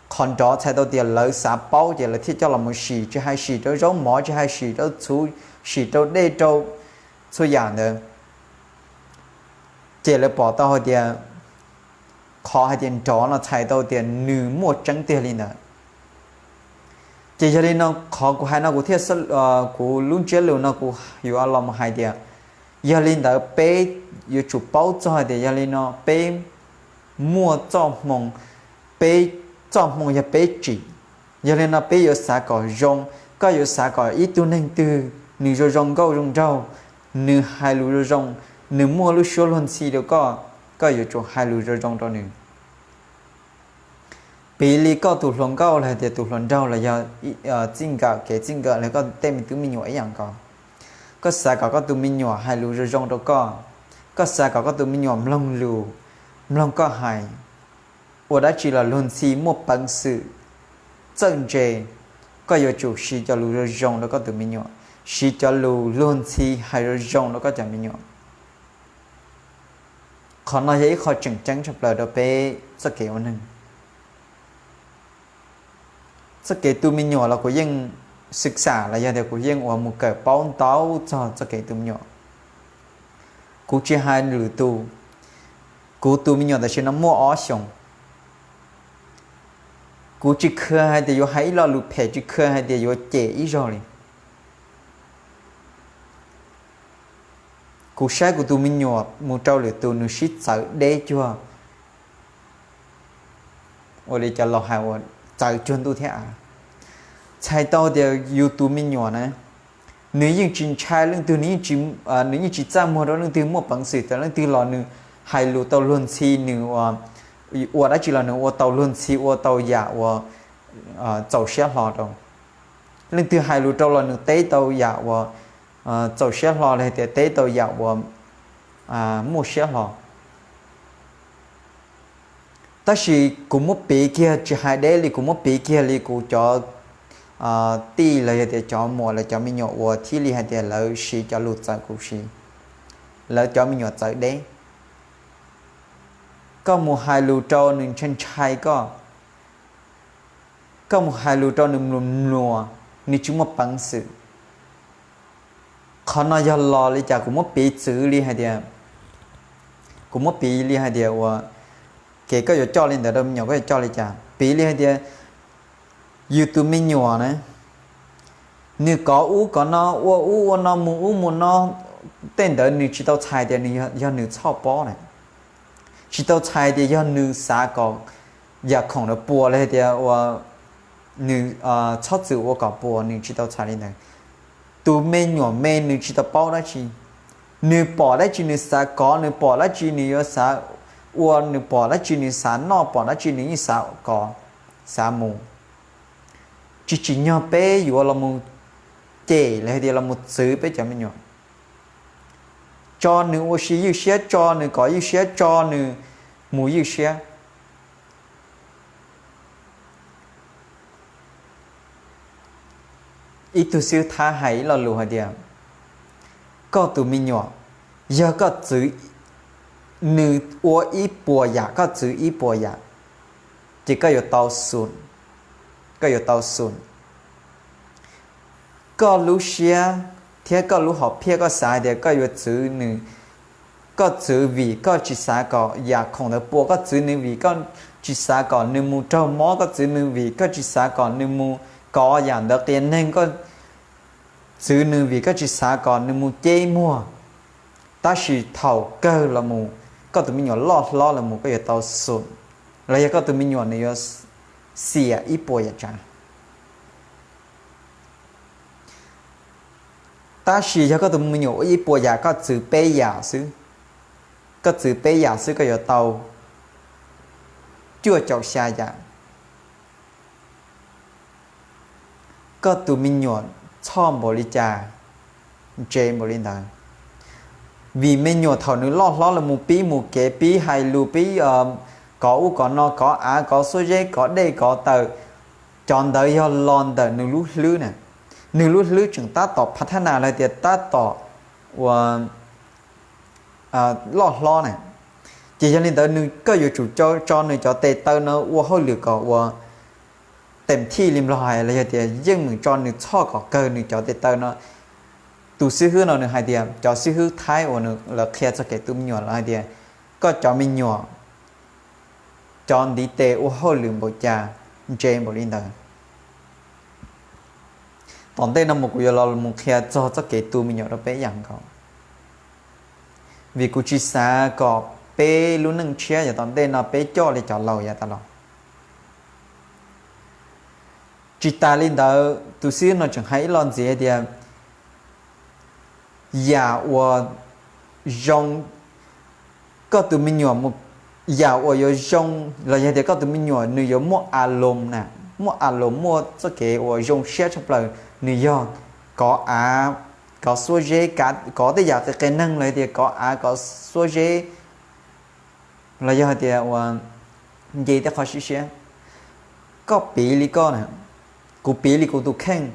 Qhov nrov txhais tau tias lawv xav paub ces lawv thiaj coj los mus sim, tsis hais sim rau zaub mov, tsis hais sim rau txhuv, sim rau dej rau txhua yam ntawd. Ces lawv pom tau hais tias qhov hais tias nrov no txhais tau tias nws muaj tseeb tiag li ntawd. Ces yog li no qhov kuv hais no kuv thiaj, kuv lub ntsiab lus no kuv yuav los mus hais tias, yog li ntawd peb yuav tsum paub txog hais tias yog li no peb muaj txoj hmoo, peb txoj hmoo yog peb tsim. Yog li no peb yuav xav kom zoo, koj yuav xav kom ib tug neeg twg nws zoo zoo nkauj zoo nraug, nws hais lus zoo zoo, nws muaj lub suab luag ntxhi rau koj, koj yuav tsum hais lus zoo zoo rau nws. Piv li koj tus hluas nkauj los tias tus hluas nraug los yog txij nkawm kev txij nkawm los koj tej me tub me nyuam ib yam nkaus. Koj xav kom koj tus me nyuam hais lus zoo zoo rau koj, koj xav kom koj tus me nyuam mloog lus, mloog koj hais, ua dab tsi los luag ntxhi muaj peev xwm txawj ntse, koj yuav tsum siv cov lus zoo zoo rau koj tus me nyuam, siv cov lus luag ntxhi hais zoo zoo rau koj cov me nyuam. Qhov no yog ib qho tseem ceeb tshaj plaws rau peb txoj kev ua neeg. Txoj kev tu me nyuam los kuv yeej xwm xam los yog tias kuv yeej uas mus kawm paub ntau txog txoj kev tu me nyuam. Kuv tsis hais lwm tus, kuv tu me nyuam tam sim no muaj ob xyoos. Kuv tsis khwv hais tias yuav hais ib lo lus phem, tsis khwv hais tias yuav cem ib zaug li. Kuv saib kuv tus me nyuam mus rau lwm tus nws sib txawv deb cuag, ua li cov laus hais uas txawv cuag ntuj thiab av. Txhais tau tias yus tus me nyuam na, nws yeej tsis ntshai leej twg, nws yeej tsis txaj muag rau leej twg, muaj peev xwm tau leej twg los nws hais lus tau luag ntxhi, nws ua dab tsi los nws ua tau luag ntxhi, ua tau yam uas txaus siab hlo rau. Leej twg hais lus rau los nws teb tau yam uas txaus siab hlo los tias teb tau yam uas muaj siab hlo. Tab sis kuv muab piv kiag, tsis hais deb li, kuv muab piv kiag li kuv cov tij los yog tias cov muam los cov me nyuam uas thiaj li hais tias lawv siv cov lus txawv kuv siv, lawv cov me nyuam txawv deb. Koj mus hais lus rau nws ntshai ntshai koj, Koj mus hais lus rau nws mluas mluas, nws tsis muaj peev xwm. Qhov no yog los li cas? Kuv muab piv txwv li hais tias, kuv muab piv li hais tias uas kev koj yuav coj li ntawd rau me nyuam, koj yuav coj li cas? Piv li hais tias yus tus me nyuam na, nws kov ub kov no, ua ub ua no, mus ub mus no, tej ntawd nws tsis tau txhais tias nws yog, yog nws txhoj pob na, tsis tau txhais tias yog nws xav kom yam khoom ntawd puas los yog tias uas nws txhob txwm ua kom puas, nws tsis tau txhais li ntawd. Tus me nyuam me nws tsis tau paub dab tsi, nws pom dab tsi nws xav kov, nws pom dab tsi nws yuav xav ua, nws pom dab tsi nws xav noj, pom dab tsi nws yeej xav kov, xav mus. Tsis tsim nyog peb yuav los mus cem los hais tias los mus txwv peb cov me nyuam. Tso nws ua si ywj siab, tso nws kov ywj siab, tso nws mus ywj siab. Ib tug xib hwb Thaib hais ib lo lus hais tias, koj tus me nyuam, yog koj txwv nws ua ib puas yam, koj txwv ib puas yam, ces koj yuav tau xum, koj yuav tau xum. Koj lub siab thiab koj lub hom phiaj, koj xav hais tias koj yuav txwv nws, koj txwv vim koj tsis xav kom yam khoom ntawd puas, koj txwv nws vim koj tsis xav kom nws mus raug mob, koj txwv nws vim koj tsis xav kom nws mus kov yam ntawd qias neeg, koj txwv nws vim koj tsis xav kom nws mus ceb muag. Tab sis thaum kawg los mus, koj tus me nyuam loj hlob los mus, koj yuav tau xum, los yog koj tus me nyuam nws yuav xiam ib puas yam tsav. Tab sis yog koj tus me nyuam ua ib puas yam, koj txwv peb yam xwb, koj txwv peb yam xwb, koj yuav tau cuaj caum xya yam. Koj tus me nyuam txhoj npaum li cas, ntse npaum li ntawd. Vim me nyuam thaum nws loj hlob los mus pib mus kev, pib hais lus, pib kov ub kov no, kov av kov xuab zeb, kov dej kov taws, cov ntawd yog los ntawm nws lub hlwb na. Nws lub hlwb tseem tab tom phav thab nas los tias tab tom ua loj hlob na. Ces yog li ntawd nws, koj yuav tsum tso nws cov tes taw no ua hauj lwm kom ua teem thij li Nplog hais los yog tias yeej meem tso nws txhoj kom kawg nws cov tes taw no. Tus xib hwb no nws hais tias, cov xib hwb Thaib uas nws, lawv qhia txog kev tu me nyuam lawv hais tias, koj cov me nyuam, cov ntiv tes ua hauj lwm npaum cas, ntse npaum li ntawd. Tom ntej no mus kuv yuav los mus qhia txog txoj kev tu me nyuam rau peb ib yam nkaus, vim kuv tsis xav kom peb lub neej tshiab yav tom ntej no peb coj li cov laus yav tas los. Tsis tas li ntawd, tus xib hwb no tseem hais ib lo ntxiv hais tias, yam uas zoo, koj tus me nyuam, yam uas yuav zoo los yog tias koj tus me nyuam nws yuav muaj a loos na, muaj a loos, muaj txoj kev uas zoo siab tshaj plaws, nws yog kov av, kov xuab zeb, kov tej yam qias qias neeg los yog tias kov av kov xuab zeb, los yog hais tias uas nce tej qhov siab siab. Koj piv li koj na, kuv piv li kuv tus kheej.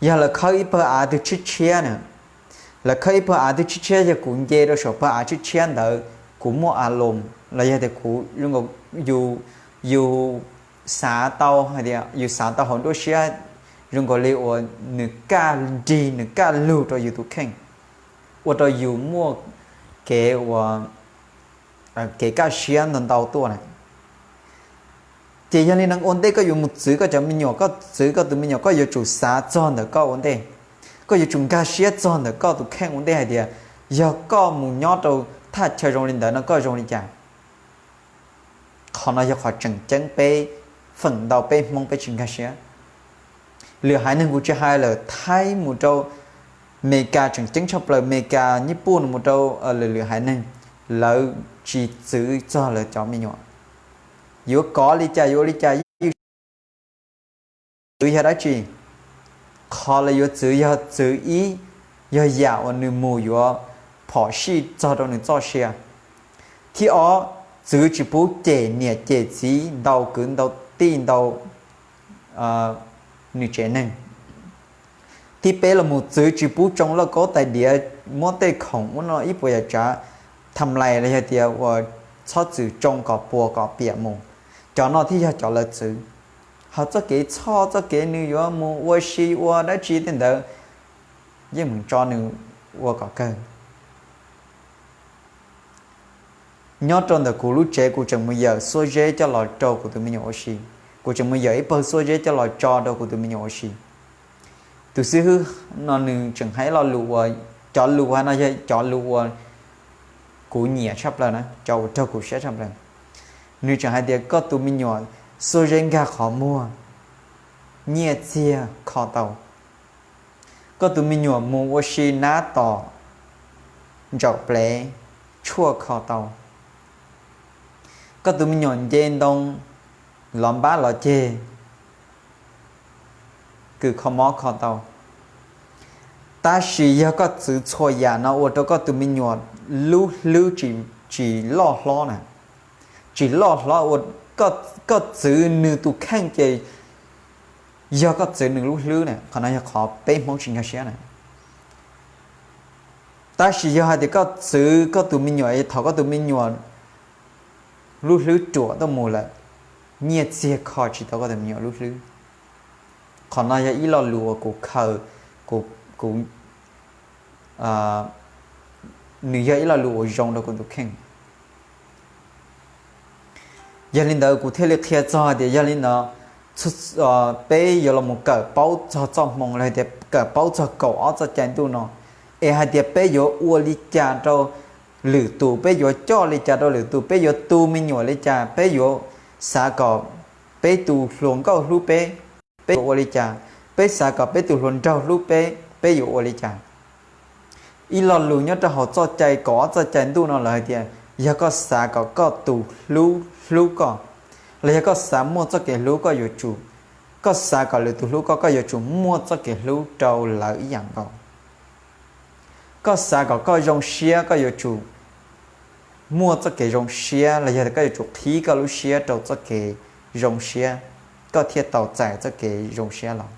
Yog lawv khawb ib pawg av twg tshiab tshiab na, lawv khawb ib pawg av twg tshiab tshiab, yog kuv nce rau saum pawg av tshiab tshiab ntawd, kuv muaj a loos los yog tias kuv, yus, yus xav tau hais tias, yus xav tau hauv nruab siab zoo nkaus li uas nws kaj nrig, nws kaj lug rau yus tus kheej, ua rau yus muaj kev ua, kev kaj siab ntau ntau tuaj na. Ces yog li no ua ntej koj yuav mus txwv koj cov me nyuam, koj txwv koj tus me nyuam, koj yuav tsum xav txog ntawm koj ua ntej. Koj yuav tsum nkag siab txog ntawm koj tus kheej ua ntej hais tias, yog koj mus nyob rau thaj chaw zoo li ntawd no koj zoo li cas? Qhov no yog qhov tseem ceeb peb feem ntau peb Hmoob peb tsis nkag siab. Lwm haiv neeg kuv tsis hais lawm, Thaib mus rau Meskas tseem ceeb tshaj plaws, Meskas, Nyij Pooj no mus rau lwm lwm haiv neeg, lawv tsis txwv txog lawv cov me nyuam. Yuav kov li cas yuav ua li cas yeej txwv yog dab tsi? Qhov lawv yuav txwv yog txwv ib, yog yam uas nws mus yuav phom sij txog rau nws txoj sia. Thib ob, txwv tsis pub cem niam cem txiv ntau kwv ntau tij ntau nws tsev neeg. Thib peb los mus txwv tsis pub tsoo lauj kaub tais diav, muab tej khoom ub no ib puas yam tsav tham lais los yog tias uas txhob txwm tsoo kom puas kom piam mus. Cov no thiaj yog cov lawv txwv. ho txoj kev txhoj txoj kev nws yuav mus ua si ua dab tsi tej ntawd, yeej meem tso nws ua kom kawg. Nyob rau ntawm kuv lub tsev kuv tseem mus yawm xuab zeb coj los rau kuv tus me nyuam ua si, kuv tseem mus yawm ib pawg xuab zeb coj los tso rau kuv tus me nyuam ua si. Tus xib hwb no nws tseem hais ib lo lus uas, cov lus hais no yog cov lus uas kuv nyiam tshaj plaws na, cov uas raug kuv siab tshaj plaws. Nws tseem hais tias koj tus me nyuam xuab zeb nkag qhov muag, nyiaj txiag kho tau. Koj tus me nyuam mus ua si nab tom ntsaum plev, tshuaj kho tau. Koj tus me nyuam nce ntoo, lov npab lov ceg, kws kho mob kho tau. Tab sis yog koj txwv txhua yam no ua rau koj tus me nyuam lub hlwb tsis loj hlob na, tsis loj hlob ua, koj txwv nws tus kheej ces yog koj txwv nws lub hlwb na, qhov no yog qhov peb Hmoob tsis nkag siab na. Tab sis yog hais tias koj txwv koj tus me nyuam, thaum koj tus me nyuam lub hlwb ruam tuaj mus lawm, nyiaj txiag kho tsis tau koj tus me nyuam lub hlwb. Qhov no yog ib lo lus uas kuv khaws, kuv, nws yog ib lo lus uas zoo rau kuv tus kheej. Yog li ntawd kuv thiaj li qhia txog tias yog li ntawd, peb yuav los mus kawm paub txog txoj hmoo los tias kawm paub txog kaum ob txoj cai ntuj no, es hais tias peb yuav ua li cas rau lwm tus, peb yuav coj li cas rau lwm tus, peb yuav tu me nyuam li cas, peb yuav xav kom peb tus hluas nkauj hlub peb, peb yuav ua li cas, peb xav kom peb tus hluas nraug hlub peb, peb yuav ua li cas. Ib lo lus nyob rau hauv txoj cai kaum ob txoj cai ntuj no lawv hais tias yog koj xav kom koj tus hlub hlub koj, los yog koj xav muaj txoj kev hlub koj yuav tsum, koj xav kom lwm tus hlub koj, koj yuav tsum muaj txoj kev hlub rau lawv ib yam nkaus. Koj xav kom koj zoo siab koj yuav tsum muaj txoj kev zoo siab, los yog koj yuav tsum qhib koj lub siab rau txoj kev zoo siab, koj thiaj tau txais txoj kev zoo siab los.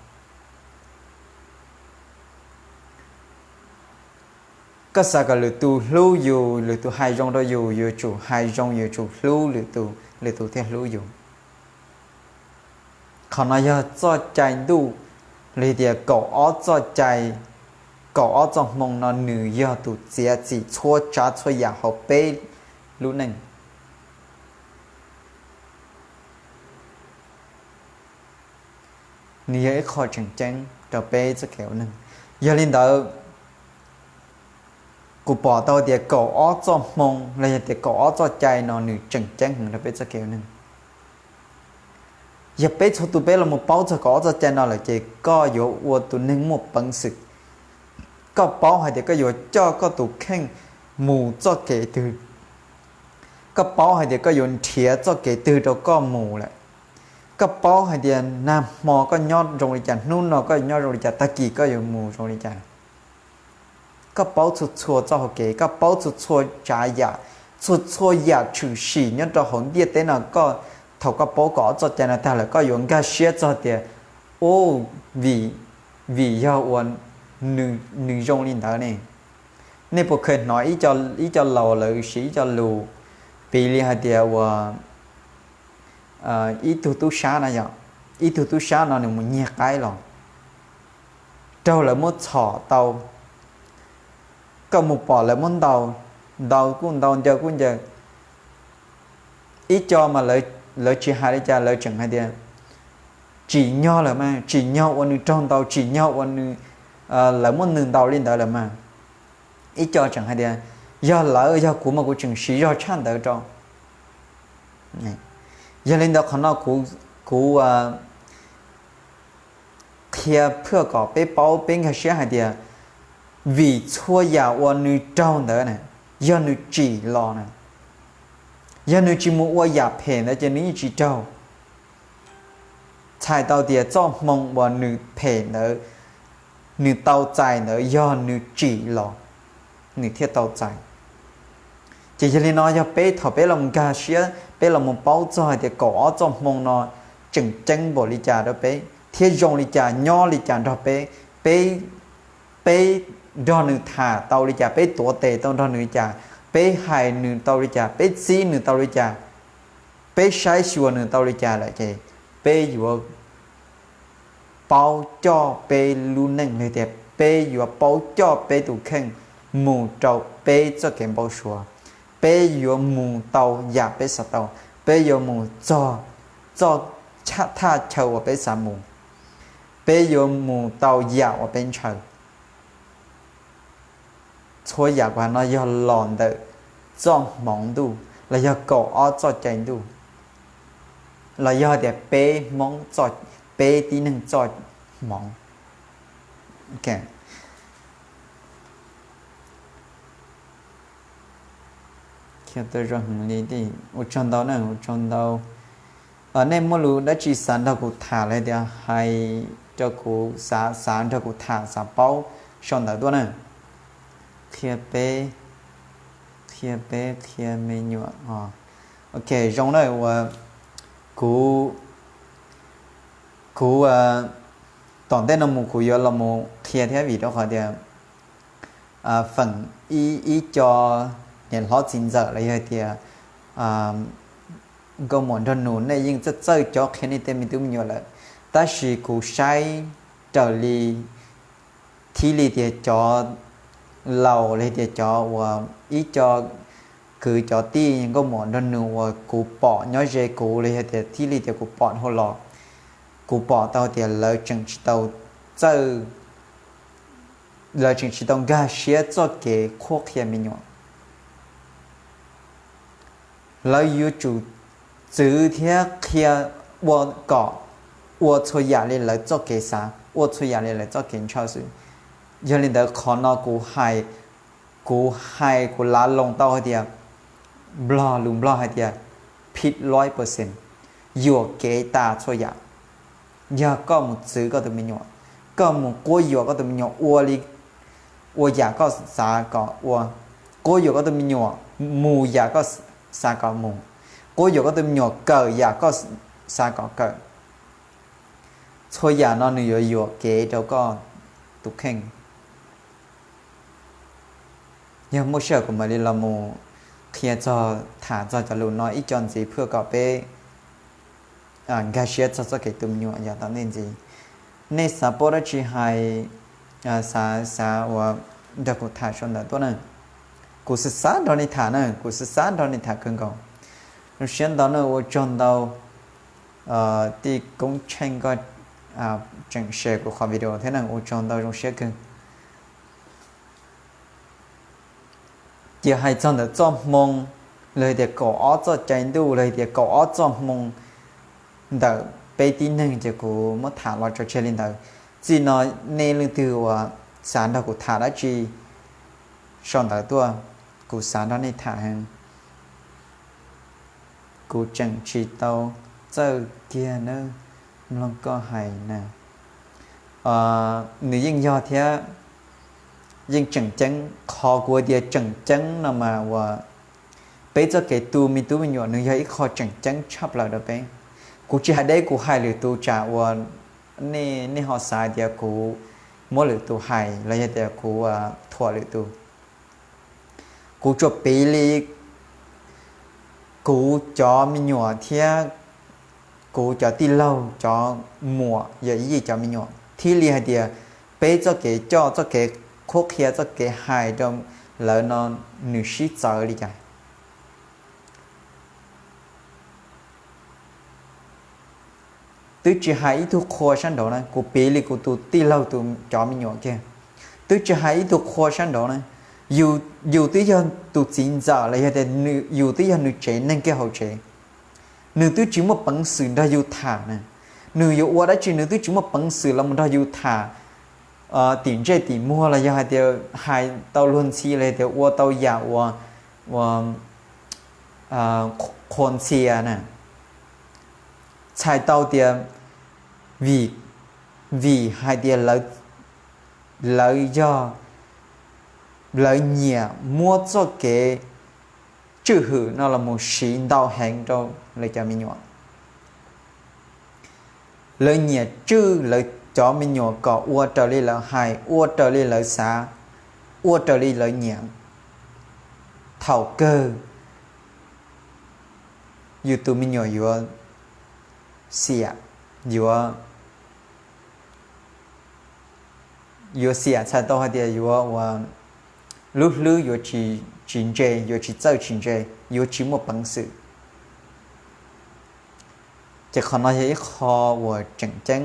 Koj xav kom lwm tus hlub yus, lwm tus hais zoo rau yus, yuav tsum hais zoo, yuav tsum hlub lwm tus, lwm tus thiaj hlub yus. Qhov no yog txoj cai ntuj, los tias kaum ob txoj cai, kaum ob txoj hmoo no nws yog tus txiav txim txhua tsav txhua yam hauv peb lub neej. Nws yog ib qho tseem ceeb rau peb txoj kev ua neeg. Yog li ntawd, kuv pom tau tias kaum ob txoj hmoo los yog tias kaum ob txoj cai no nws tseem ceeb heev rau peb txoj kev ua neeg. Yog peb txhua tus peb los mus paub txog kaum ob txoj cai no lawm ces koj yuav ua tus neeg muaj peev xwm. Koj paub hais tias koj yuav coj koj tus kheej mus txoj kev twg, koj paub hais tias koj yuav nrhiav txoj kev twg rau koj mus lawm, koj paub hais tias nag hmo koj nyob zoo li cas, hnub no koj nyob zoo li cas, tag kis koj yuav mus zoo li cas. Koj paub txhua txhua txoj hau kev, koj paub txhua txhua tsav yam, txhua txhua yam tshwm sim nyob rau hauv ntiaj teb no, koj, thaum koj paub kaum ob txoj cai no tag lawm koj yuav nkag siab txog tias, u, vim, vim yog ua nws zoo li ntawd ne. Nej puas kheev hnov ib co laus lawv siv ib co lus, piv li hais tias uas ib tug tub sab no yog, ib tug tub sab no nws mus nyiag qaib los, raug lawv muab txhom tau, koj mus pom lawv muab ntaus, ntaus kuj ntaus, ncaws kuj ncaws. Ib co mas lawv tsis hais li cas, lawv tseem hais tias tsim nyog lawm mas, tsim nyog ua nws raug ntaus, tsim nyog ua nws, lawv muab nws ntaus li ntawd lawm mas. Ib co tseem hais tias yog lawv yog kuv mas kuv tseem siv zog tshaj ntawd rau. Yog li ntawd qhov no kuv qhia phaj kom peb paub, peb nkag siab hais tias vim txhua yam uas nws raug ntawd na, yog nws tsim los na, yog nws tsis mus ua yam phem ntawd ces nws yeej tsis raug. Txhais tau tias txoj hmoo uas nws phem ntawd, nws tau txais ntawd yog nws tsim los, nws thiaj tau txais. Ces yog li no yog peb thaum peb los nkag siab, peb los mus paub txog hais tias kaum ob txoj hmoo no tseem ceeb npaum li cas rau peb thiab zoo li cas nyob li cas nrog peb, peb, peb nrog nws tham tau li cas, peb tuav tes tau nrog nws li cas, peb hais nws tau li cas, peb txib nws tau li cas, peb saib xyuas nws tau li cas lawm ces peb yuav paub coj peb lub neej, los tias peb yuav paub coj peb tus kheej mus rau peb txoj kev npau suav. Peb yuav mus tau yam peb xav tau, peb yuav mus txog txoj thaj chaw uas peb xav mus, peb yuav mus tau yam uas peb ntshaw. Txhua yam kuv hais no yog los ntawm txoj hmoov ntuj los yog kaum ob txoj cai ntuj, los yog tias peb Hmoob, peb tib neeg txoj hmoov. Ua tsaug ntau, ua tsaug ntau. Nej muaj lus dab tsi xav nrog kuv tham los tias hais rau kuv, xav xav nrog kuv tham, xav paub, sau ntawv tuaj na. Qhia peb, qhia peb qhia me nyuam. Ok, zoo na, uas kuv, kuv tom ntej no mus kuv yuav los mus qhia thiab, vim rau qhov tias feem ib, ib co niam hlob txiv ntxawm los yog tias nkauj muam nraug nus nej yeej txawj txawj cob qhia nej tej me tub me nyuam lawm, tab sis kuv saib raws li, thiaj li tias cov laus los tias cov uas ib co kwv cov tij nkauj muam nraug nus uas kuv pom nyob ze kuv los yog tias thiaj li tias kuv pom dhau los, kuv pom tau tias lawv tseem tsis tau txawj, lawv tseem tsis tau nkag siab txoj kev qhuab qhia me nyuam. Lawv yuav tsum txwv thiab qhia ua kom ua txhua yam li lawv txoj kev xav, ua txhua yam li lawv txoj kev ntshaw xwb. Yog li ntawd qhov no kuv hais, kuv hais kuv lav loos tau hais tias, Nplog lus Nplog hais tias phib loib percent, yuam kev tas txhua yam. Yog koj mus txwv koj tus me nyuam, koj mus quab yuam koj tus me nyuam ua li, ua yam koj xav kom ua, quab yuam koj tus me nyuam mus yam koj xav kom mus, quab yuam koj tus me nyuam kawm yam koj xav kom kawm, txhua yam no nws yuav yuam kev rau koj tus kheej. Yog muaj sij hawm kuv mam li los mus qhia txog, tham txog cov lus no ib co ntxiv phwj kom peb nkag siab txog txoj kev tu me nyuam yav tom ntej ntxiv. Nej xav paub dab tsi hais, xav, xav uas nrog kuv tham sau ntawv tuaj na. Kuv xav xav nrog nej tham na, kuv xav xav nrog nej tham kawg nkaus. Zoo siab ntau na, ua tsaug ntau. Tij Koob Tsheej koj tseem share kuv qhov video thiab na, ua tsaug ntau, zoo siab kawg. Ces hais txog ntawm txoj hmoo, los tias kaum ob txoj cai ntuj, los tias kaum ob txoj hmoo ntawm peb tib neeg ces kuv muab tham los tso tseg li ntawd. Txij no nej leej twg uas xav nrog kuv tham dab tsi sau ntawv tuaj, kuv xav nrog nej tham heev. Kuv tseem tsis tau txawj kiag nawb, mloog koj hais na. Nws yeej yog thiab, yeej tseem ceeb. Qhov kuv tias tseem ceeb no mas uas peb txoj kev tu me tub me nyuam nws yog ib qho tseem ceeb tshaj plaws rau peb. Kuv tsis hais deb, kuv hais lwm tus tsam uas nej, nej ho xav tias kuv muab lwm tus hais los yog tias kuv thuam lwm tus. Kuv tsuas piv li kuv cov me nyuam thiab kuv cov tij laug cov muam yog ib yim cov me nyuam thiaj li hais tias peb txoj kev coj, txoj kev qhuab qhia, txoj kev hais rau lawv no nws sib txawv li cas. Twb tsis hais ib tug qhua sab nraud na, kuv piv li kuv tus tij laug tus cov me nyuam kiag, twb tsis hais ib tug qhua sab nraud na, yus twb yog tus txiv ntxawm los yog tias yus twb yog nws tsev neeg kiag hauv tsev, nws twb tsis muaj peev xwm nrog yus tham na. Nws yuav ua dab tsi nws twb tsis muaj peev xwm los nrog yus tham tim ntsej tim muag los yog hais tias hais tau luag ntxhi los yog tias ua tau yam uas, uas qhuas ntxhias na. Txhais tau tias vim, vim hais tias lawv yog, lawv nyiam muab txoj kev tswj hwm no los mus siv ntau heev rau lawv cov me nyuam. Lawv nyiam tswj lawv cov me nyuam kom ua raws li lawv hais, ua raws li lawv xav, ua raws li lawv nyiam. Thaum kawg yus tus me nyuam yuav xiam, yuav yuav xiam txhais tau hais tias yuav ua lub hlwb yuav tsis ntse, yuav tsis txawj tsis ntse, yuav tsis muaj peev xwm. Ces qhov no yog ib qho uas tseem ceeb,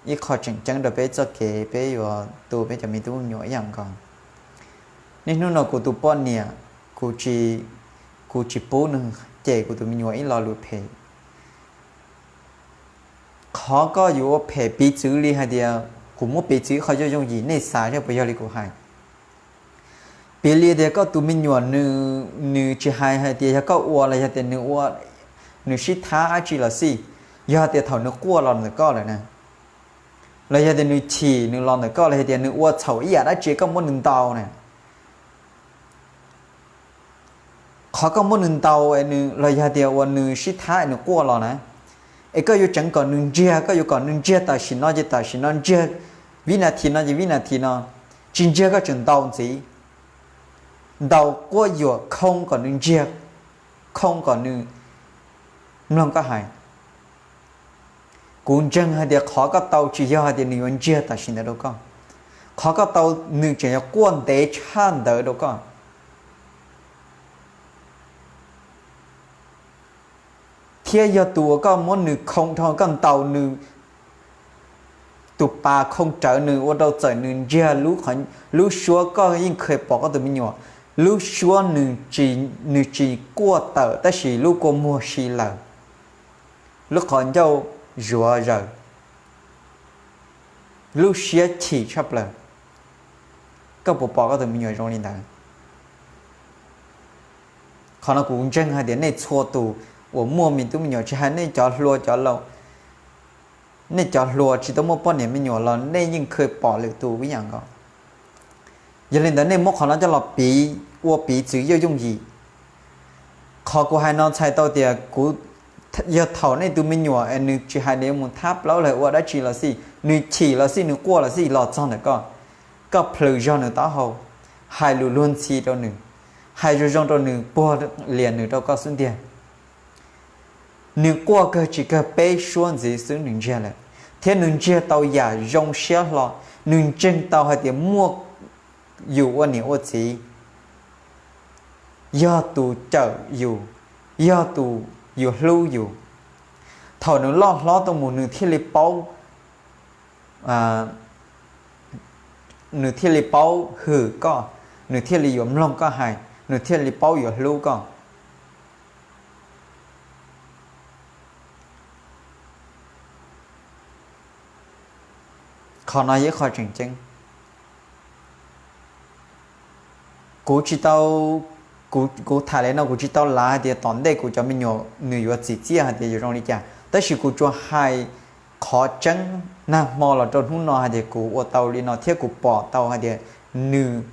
ib qho tseem ceeb rau peb txoj kev peb yuav tu peb cov me tub me nyuam ib yam nkaus. Niaj hnub no kuv tus poj niam, kuv tsis, kuv tsis pub nws cem kuv tus me nyuam ib lo lus phem. Qhov koj yuav ua phem piv txwv li hais tias, kuv muab piv txwv ib qho yooj yooj yim nej xav saib puas yog li kuv hais. Piv li tias koj tus me nyuam nws, nws tsis hais hais tias yog koj ua los yog tias nws ua, nws sib thab dab tsi los xij, yog hais tias thaum nws quaj los ntawm koj lawm na, los yog tias nws chim nws los ntawm koj los yog tias nws ua txhaum ib yam dab tsi koj muab nws ntaus na, qhov koj muab nws ntaus los yog tias uas nws sib thab es nws quaj los na, es koj yuav tseev kom nws ntsiag, koj yuav kom nws ntsiag tam sim no ces tam sim no, ntsiag vib nas this no ces vib nas this no, tsis ntsiag koj tseem ntaus ntxiv, ntaus quab yuam khoo kom nws ntsiag, khoo kom nws mloog koj hais. Kuv ntseeg hais tias qhov koj tau tsis yog hais tias nws yuav ntsiag tam sim ntawd rau koj. Qhov koj tau, nws tseem yuav quaj ntev tshaj ntawd rau koj. Thiab yog tus uas koj muab nws khoo dhau, koj ntaus nws tus pas khoo rawv nws ua rau txawm nws ntsiag lub, lub suab koj yeej kheev pom koj tus me nyuam, lub suab nws tsis quaj tawm tab sis lub kua muag si lawm, lub qhov ncauj zuav zaws, lub siab chim tshaj plaws. Koj puas pom koj tus me nyuam zoo li ntawd? Qhov no kuv ntseeg hais tias nej txhua tus uas muaj me tub me nyuam, tsis hais nej cov hluas cov laus, nej cov hluas tsis tau muaj poj niam me nyuam los nej yeej kheev pom lwm tus ib yam nkaus. Yog li ntawd nej muab qhov no coj los piv, ua piv txwv yooj yooj yim. Qhov kuv hais no txhais tau tias kuv, yog thaum nej tus me nyuam es nws tsis hais nws yuav mus thab plaub los ua dab tsi los xij, nws chim los xij, nws quaj los xij los txog ntawm koj, koj plhws zog nws taub hau, hais lus luag ntxhi rau nws, hais zoo zoo rau nws, puag lias nws rau koj xub ntiag. Nws quaj kawg tsis kawg peb suab ntxiv xwb nws ntsiag lawm, thiab nws ntsiag tau yam zoo siab hlo. Nws ntseeg tau hais tias muaj yus ua niam ua txiv, yog tus cawm yus, yog tus yus hlub yus. Thaum nws loj hlob tuaj mus nws thiaj li paub, nws thiaj li paub hwm koj, nws thiaj li yuav mloog koj hais, nws thiaj li paub yuav hlub koj. Qhov no yog ib qho tseem ceeb. Kuv tsis tau, kuv, kuv tham li no kuv tsis tau lav hais tias tom ntej kuv cov me nyuam nws yuav txim txiaj hais tias yuav zoo li cas, tab sis kuv tsuas hais qhov tseeb nag hmo los rau hnub no hais tias kuv ua tau li no thiab kuv pom tau hais tias nws,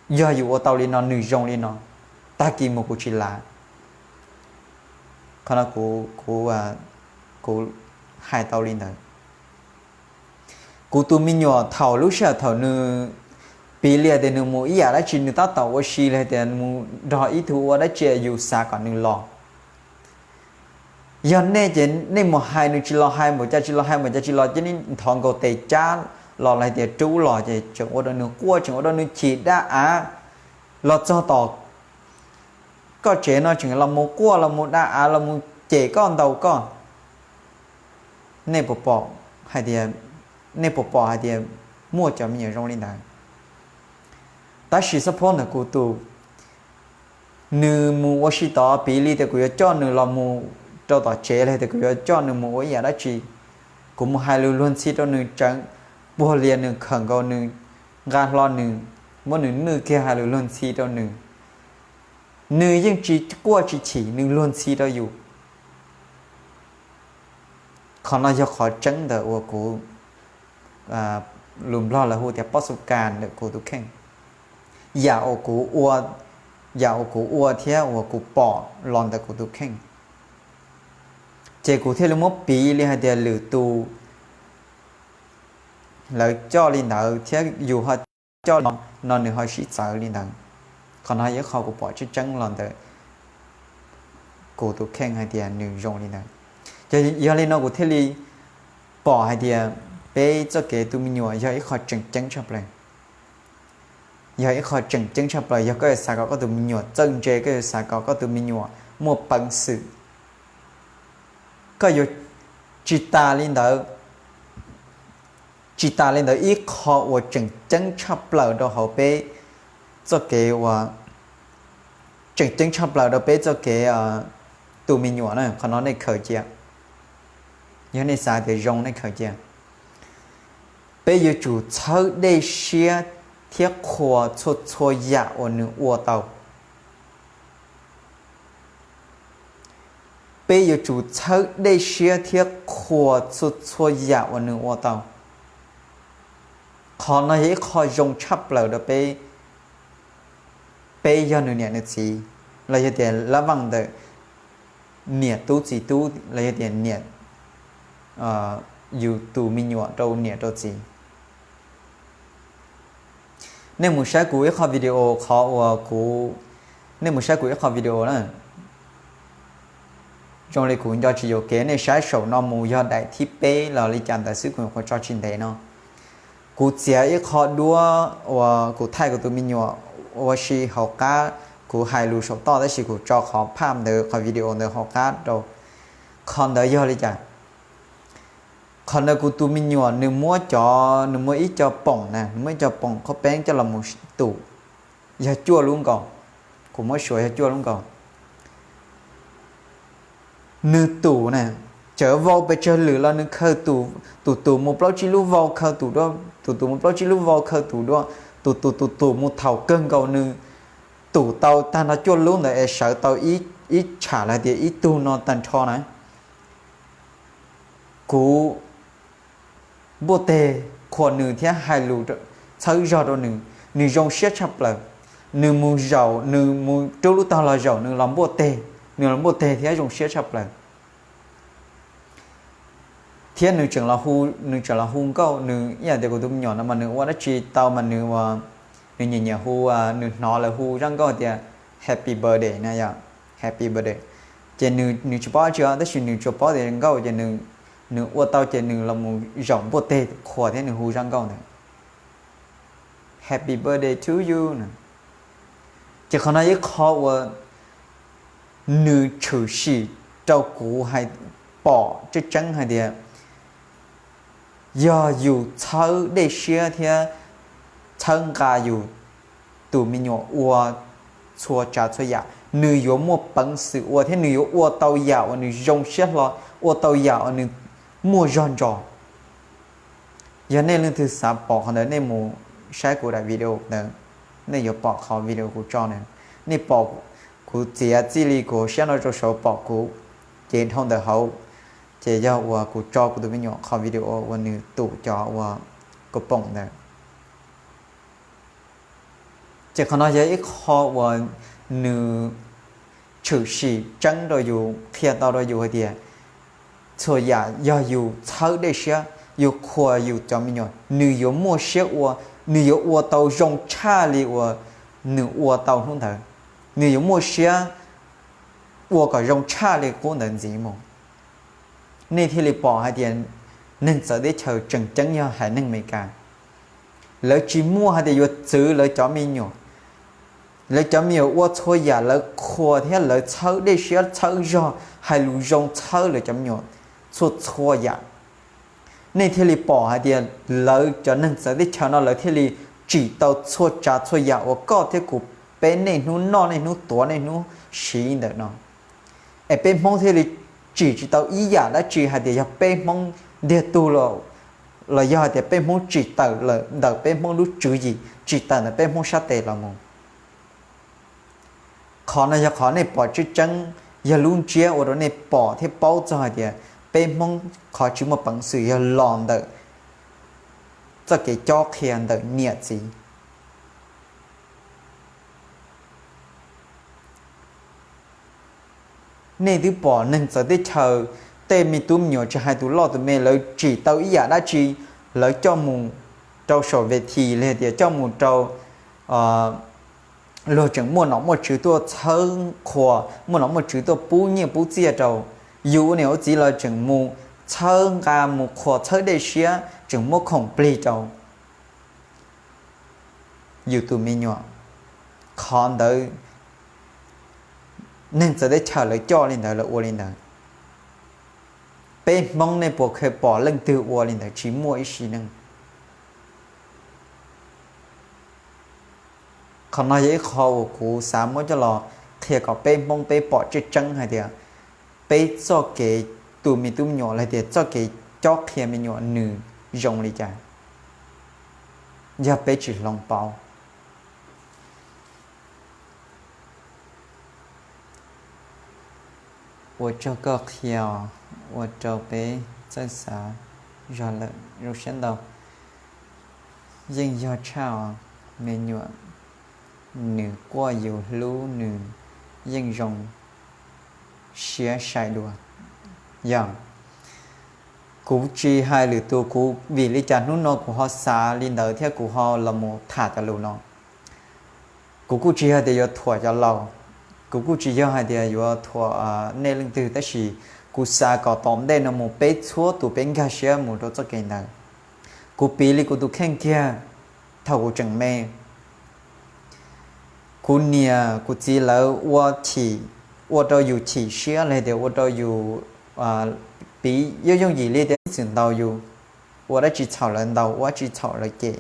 yog yus ua tau li no nws zoo li no, tag kis mus kuv tsis lav. Qhov no kuv, kuv, kuv hais tau li ntawd. Kuv tus me nyuam thaum lub sij hawm thaum nws, piv li hais tias nws mus ib yam dab tsi nws tab tom ua si li hais tias mus nrog ib tug ua dab tsi yus xav kom nws los. Yog nej ces nej mus hais nws tsis los hais npaum cas tsis los hais npaum cas tsis los ces nej nthov nkaus tes cab los los hais tias rub los ces tseem ua rau nws quaj tseem ua rau nws chim dab av los txog tom koj tsev no tseem los mus quaj los mus dab av los mus cem koj ntaus koj. Nej puas pom hais tias, nej puas pom hais tias muaj cov me nyuam zoo li ntawd? Tab sis xab phob ntawm kuv tus, nws mus ua si tod piv li tias kuv yuav coj nws los mus rau tom tsev los tias kuv yuav coj nws mus ua ib yam dab tsi, kuv mus hais lus luag ntxhi rau nws tseev, puag lias nws khawm nkaus nws, nqa hlo nws, muab nws nwj kiag hais lus luag ntxhi rau nws, nws yeej tsis quaj tsis chim, nws luag ntxhi rau yus. Qhov no yog qhov tseeb ntawm uas kuv, lus Nplog lawv hu tias pob xu kas ntawm kuv tus kheej, yam uas kuv ua, yam uas kuv ua thiab uas kuv pom los ntawm kuv tus kheej. Ces kuv thiaj li muab piv li hais tias lwm tus lawv coj li ntawd thiab yus ho coj li no, no nws ho sib txawv li ntawd. Qhov no yog qhov kuv pom tseeb tseeb los ntawm kuv tus kheej hais tias nws zoo li ntawd. Ces yog li no kuv thiaj li pom hais tias peb txoj kev tu me nyuam yog ib qho tseem ceeb tshaj plaws. Yog ib qho tseem ceeb tshaj plaws. Yog koj yuav xav kom koj tus me nyuam txawj ntse, koj yuav xav kom koj tus me nyuam muaj peev xwm, koj yuav tsis tas li ntawd, tsis tas li ntawd, ib qho uas tseem ceeb tshaj plaws rau hauv peb txoj kev uas, tseem ceeb tshaj plaws rau peb txoj kev tu me nyuam na, qhov no nej khaws cia. Yog nej xav tias zoo, nej khaws cia. Peb yuav tsum txhawb dej siab thiab qhuas txhua txhua yam uas nws ua tau. Peb yuav tsum txhawb dej siab thiab qhuas txhua txhua yam uas nws ua tau. Qhov no yog ib qho zoo tshaj plaws rau peb, peb yog nws niam nws txiv, los yog tias lab vaj ntawm niam tub txiv tub, los yog tias niam, yus tus me nyuam rau niam rau txiv. Nej mus saib kuv ib qho video, qhov uas kuv, nej mus saib kuv ib qho video na. Zoo li kuv nco tsis yuam kev, nej saib saum no mus yog daim thib peb los li cas ntawd xwb, kuv nyuam qhuav tso tsis ntev no. Kuv txiav ib qho duab uas kuv thaij kuv tus me nyuam ua si hauv qab, kuv hais lus saum toj tab sis kuv tso qhov phaj ntawd, qhov video ntawd hauv qab rau. Qhov ntawd yog li cas? Qhov ntawd kuv tus me nyuam nws muab cov, nws muab ib co poom na, nws muab ib co poom qhob peeb coj los mus tum, yog cuaj lub nkaus. Kuv muab suav yog cuaj lub nkaus. Nws tum na, txawm vau pes tsawg lwm los nws khaws tus tus mus plaub tsib lub vau, khaws tus tus mus plaub tsib lub vau, khaws tus dua, tus tus tus tus mus thaum kawg nkaus nws tum tau tag nrho cuaj lub ntawd es sawv tau ib tsham los tias ib tug no tag nrho na. Kuv npuaj teg qhuas nws thiab hais lus txhawb zog rau nws, nws zoo siab tshaj plaws. Nws mus zaum, nws mus rub lub taub hau los zaum, nws los npuaj teg, nws los npuaj teg thiab zoo siab tshaj plaws. Thiab nws tseem los hu, nws tseem los hu nkauj, nws ib yam tias kuv tus me nyuam no mas nws ua dab tsi tau mas nws, nws nyiam nyiam hu, nws hnov lawv hu zaj nkauj tias happy birthday na yom, happy birthday. Ces nws tsis paub dab tsi os, tab sis nws tsuas paub tias nkauj ces nws ua tau ces nws los mus zaum npuaj teg qhuas thiab nws hu zaj nkauj ntawd, happy birthday to you na. Ces qhov no ib qho uas nws tshwm sim rau kuv hais, pom tseeb tseeb hais tias yog yus txhawb dej siab thiab txhawb nqa yus tus me nyuam ua txhua tsav txhua yam, nws yuav muaj peev xwm ua thiab nws yuav ua tau yam uas nws zoo siab hlo, ua tau yam uas nws muaj zog ntsos. Yog nej leej twg xav pom qhov ntawd nej mus saib kuv daim video ntawd, nej yuav pom qhov video kuv tso ntawd. Nej pom kuv txiav txij li kuv hauv siab no rau saud pom kuv, ces dhau ntawm hauv ces yog uas kuv tso kuv tus me nyuam qhov video uas nws tum cov uas kua poom ntawd. Ces qhov no yog ib qho uas nws tshwm sim tseeb rau yus, qhia tau rau yus hais tias txhua yam yog yus txhawb dej siab, yus qhuas yus cov me nyuam, nws yuav muaj siab ua, nws yuav ua tau zoo tshaj li uas nws ua tau hnub ntawd, nws yuav muaj siab ua kom zoo tshaj li qub ntawd ntxiv mus. Nej thiaj li pom hais tias neeg txawv teb chaws tseem ceeb yog haiv neeg Amelikas. Lawv tsis muaj hais tias yuav txwv lawv cov me nyuam, lawv cov me nyuam ua txhua yam lawv qhuas thiab lawv txhawb dej siab txhawb zog, hais lus zoo txhawb lawv cov me nyuam txhua txhua yam. Nej thiaj li pom hais tias lawv cov neeg txawv teb chaws no lawv thiaj li tsim tau txhua tsav txhua yam uas koj thiab kuv peb niaj hnub noj niaj hnub tuav niaj hnub siv ntawm no. Es peb Hmoob thiaj li tsim tsis tau ib yam dab tsi hais tias yog peb Hmoob ntiag tug los, los yog hais tias peb Hmoob tsim tawm lawm ntawm peb Hmoob lub tswv yim, tsim tawm ntawm peb Hmoob sab tes los mus. Qhov no yog qhov nej pom tseeb tseeb, yog lub ntsiab ua rau nej pom thiab paub txog hais tias peb Hmoob qhov tsis muaj peev xwm yog los ntawm txoj kev cob qhia ntawm niam txiv. Nej twb pom neeg txawv teb chaws tej me tub me nyuam tsis hais tus loj tus me lawv tsim tau ib yam dab tsi, lawv coj mus rau saum ves this li hais tias coj mus rau luag tseem muaj nom muaj tswv tuaj txhawb qhuas, muaj nom muaj tswv tuaj pub nyiaj pub txiaj rau. Yus ua niam ua txiv los tseem mus txhawb nqa mus qhuas txhawb dej siab tseem muab khoom plig rau yus tus me nyuam. Qhov ntawd neeg txawv teb chaws lawv coj li ntawd, lawv ua li ntawd. Peb Hmoob nej puas kheev pom leej twg ua li ntawd? Tsis muaj ib sim neej. Qhov no yog ib qho uas kuv xav muab coj los qhia kom peb Hmoob peb pom tseeb tseeb hais tias peb txoj kev tu me tub me nyuam los tias txoj kev cob qhia me nyuam nws zoo li cas yog peb tsis hloov pauv. Ua tsaug koj qhia os, ua rau peb txawj xav zog lawm, zoo siab ntau. Yeej yog tshaj os, me nyuam nws quaj yus hlub nws yeej zoo siab sai dua. Yog, kuv tsis hais lwm tus, kuv vim li cas hnub no kuv ho xav li ntawd thiab kuv ho los mus tham cov lus no. Kuv kuj tsis yog tias yuav thuam cov laus, kuv kuj tsis yog hais tias yuav thuam nej leej twg, tab sis kuv xav kom tom ntej no mus peb txhua tus peb nkag siab mus rau txoj kev ntawd. Kuv piv li kuv tus kheej kiag, thaum kuv tseem me, kuv niam kuv txiv lawv ua chim, ua rau yus chim siab los tias ua rau yus, piv yooj yooj yim li tias ib txwm ntaus yus, ua dab tsi txhaum lawv ntaus, ua dab tsi txhaum lawv cem.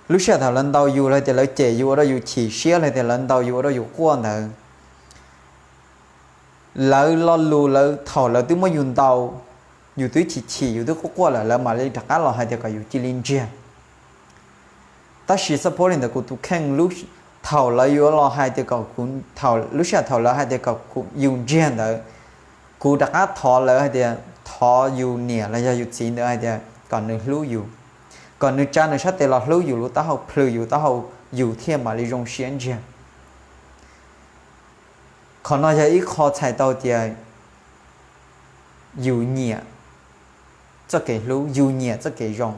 Lub sij hawm thaum lawv ntaus yus los tias lawv cem yus ua rau yus chim siab los tias lawv ntaus yus ua rau yus quaj ntawd, lawv lo lus lawv thaum lawv twb muab yus ntaus, yus twb chim chim yus twb quaj quaj lawm lawv mam li rov qab los hais tias kom yus cia li ntsiag. Tab sis xab phob li ntawd kuv tus kheej, thaum lawv yuav los hais tias kom kuv, lub sij hawm thaum lawv hais tias kom yus ntsiag ntawd, kuv rov qab thov lawv hais tias thov yus niam los yog yus txiv ntawd hais tias kom nws hlub yus, kom nws tsa nws sab tes los hlub yus lub taub hau, plhws yus taub hau, yus thiaj mam li zoo siab ntsiag. Qhov no yog ib qho txhais tau tias yus nyiam txoj kev hlub, yus nyiam txoj kev zoo.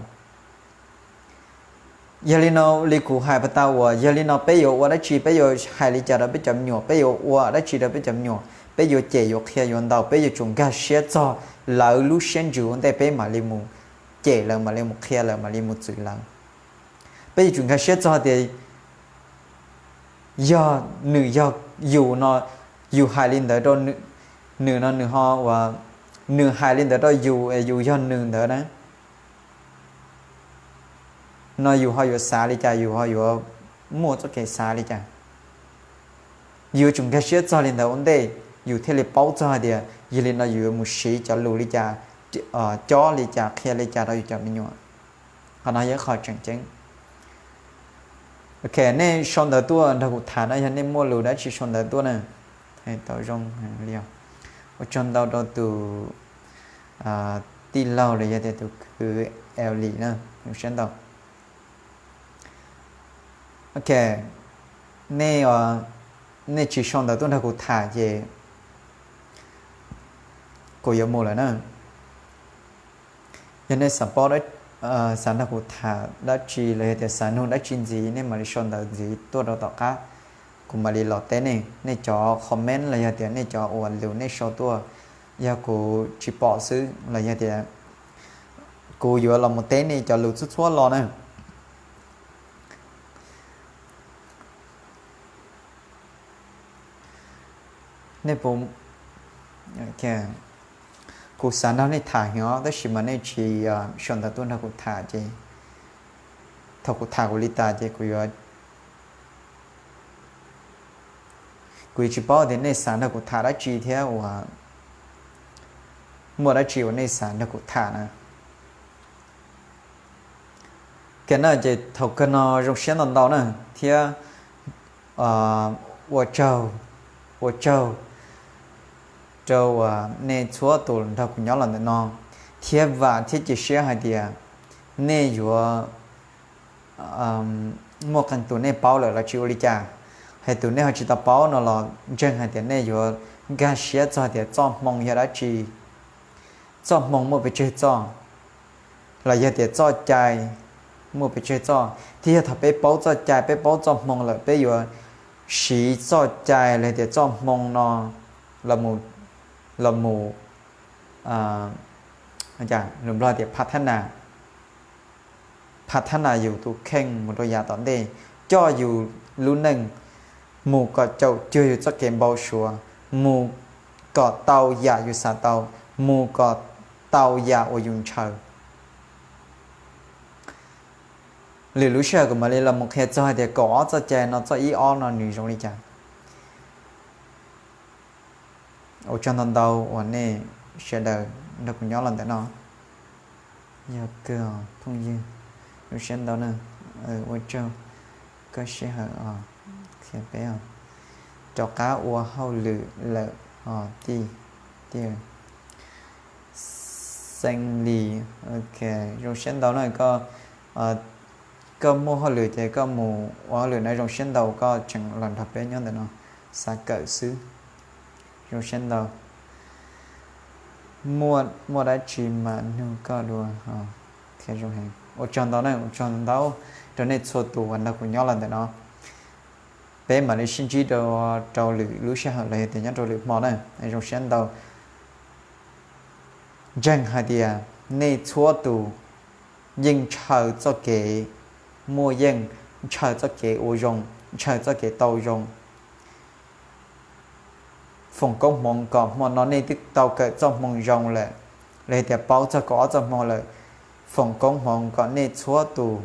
Yog li no, li kuv hais puag ta uas yog li no peb yuav ua dab tsi, peb yuav hais li cas rau peb cov me nyuam, peb yuav ua dab tsi rau peb cov me nyuam, peb yuav cem yuav qhia yuav ntaus, peb yuav tsum nkag siab txog lawv lub siab ntsws ua ntej peb mam li mus cem lawv, mam li mus qhia lawv, mam li mus txwv lawv. Peb yuav tsum nkag siab txog tias yog nws yog yus no, yus hais li ntawd rau nws no, nws ho ua, nws hais li ntawd rau yus es yus yog nws ntawd na, no yus ho yuav xav li cas, yus ho yuav muaj txoj kev xav li cas? Yus yuav tsum nkag siab txog li ntawd ua ntej, yus thiaj li paub txog hais tias yog li no yus yuav mus siv cov lus li cas, cob li cas, qhia li cas rau yus cov me nyuam. Qhov no yog qhov tseem ceeb. Ok, nej sau ntawv tuaj nrog kuv tham no, yog nej muaj lus dab tsi sau ntawv tuaj na. Tau zoo li os. Ua tsaug ntau rau tus tij laug los yog tias tus kwv L Lis na, zoo siab ntau. Ok, nej, nej tsis sau ntawv tuaj nrog kuv tham ces kuv yuav mus lawm na. Yog nej xav paub, xav nrog kuv tham dab tsi los yog tias xav nug dab tsi ntxiv, nej mam li sau ntawv ntxiv tuaj rau tom qab, kuv mam li los teb nej. Nej cov comment los yog tias nej cov uas lus nej sau tuaj, yog kuv tsis pom xwb los yog tias kuv yuav los mus teb nej cov lus txhua txhua los na. Nej puas, kuv xav nrog nej tham heev os, tab sis mas nej tsis sau ntawv tuaj nrog kuv tham ces thaum kuv tham kuv li tas ces kuv yuav, kuv yuav tsis paub tias nej xav nrog kuv tham dab tsi thiab uas muaj dab tsi uas nej xav nrog kuv tham na. Kiag na ces thaum kawg no zoo siab ntau ntau na, thiab ua tsaug, ua tsaug rau uas nej txhua tus nrog kuv nyob los ntawm no, thiab vam thiab cia siab hais tias nej yuav muaj qee tus nej paub lawm los tsis ua li cas, hais tus nej ho tsis tau paub no los ntseeg hais tias nej yuav nkag siab txog tias txoj hmoo yog dab tsi, txoj hmoo muaj pes tsawg txoj, los yog tias txoj cai muaj pes tsawg txoj, thiab yog thaum peb paub txoj cai peb paub txoj hmoo lawm peb yuav siv txoj cai los tias txoj hmoo no los mus lus Nplog tias pha thab nas, pha thab nas yus tus kheej mus rau yav tom ntej, coj yus lub neej mus kom caum cuag yus txoj kev npau suav, mus kom tau yam yus xav tau, mus kom tau yam uas yus ntshaw. Lwm lub sij hawm kuv mam li los mus qhia txog hais tias kaum ob txoj cai no, txoj ib ob no nws zoo li cas. Ua tsaug ntau ntau uas nej sawv daws nrog kuv nyob los ntawm no. Yog kawg os phooj ywg, zoo siab ntau na. Ua tsaug koj sij hawm os, qhia peb os. Rov qab ua hauj lwm lawm os tij. Tij Xeev Lis, ok, zoo siab ntau na koj, koj muaj hauj lwm ces koj mus ua hauj lwm na. Zoo siab ntau koj tseem los nrog peb nyob ntawm no, xav kawm xwb. Zoo siab ntau. Muaj dab tsi mas nug koj dua. Ua tsaug ntau na, ua tsaug ntau rau nej txhua tus uas nrog kuv nyob los ntawm no. Peb mam li sib ntsib rau, rau lwm lub sij hawm los yog tias nyob rau lwm hmo na. Zoo siab ntau. Ntseeg hais tias nej txhua tus yeej ntshaw txoj kev muaj yeej, ntshaw txoj kev ua zoo, ntshaw txoj kev tau zoo. Foom koob hmoov kom hmo no nej twb tau kawm txoj hmoo zoo lawm, los yog tias paub txog kaum ob txoj hmoo lawm. Foom koob hmoov kom nej txhua tus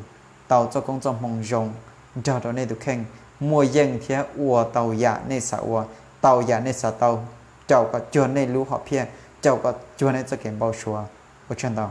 tau txoj koob txoj hmoo zoo, nrog rau nej tus kheej muaj yeej thiab ua tau yam nej xav ua, tau yam nej xav tau, caum kom cuag nej lub hom phiaj, caum kom cuag nej txoj kev npau suav. Ua tsaug ntau.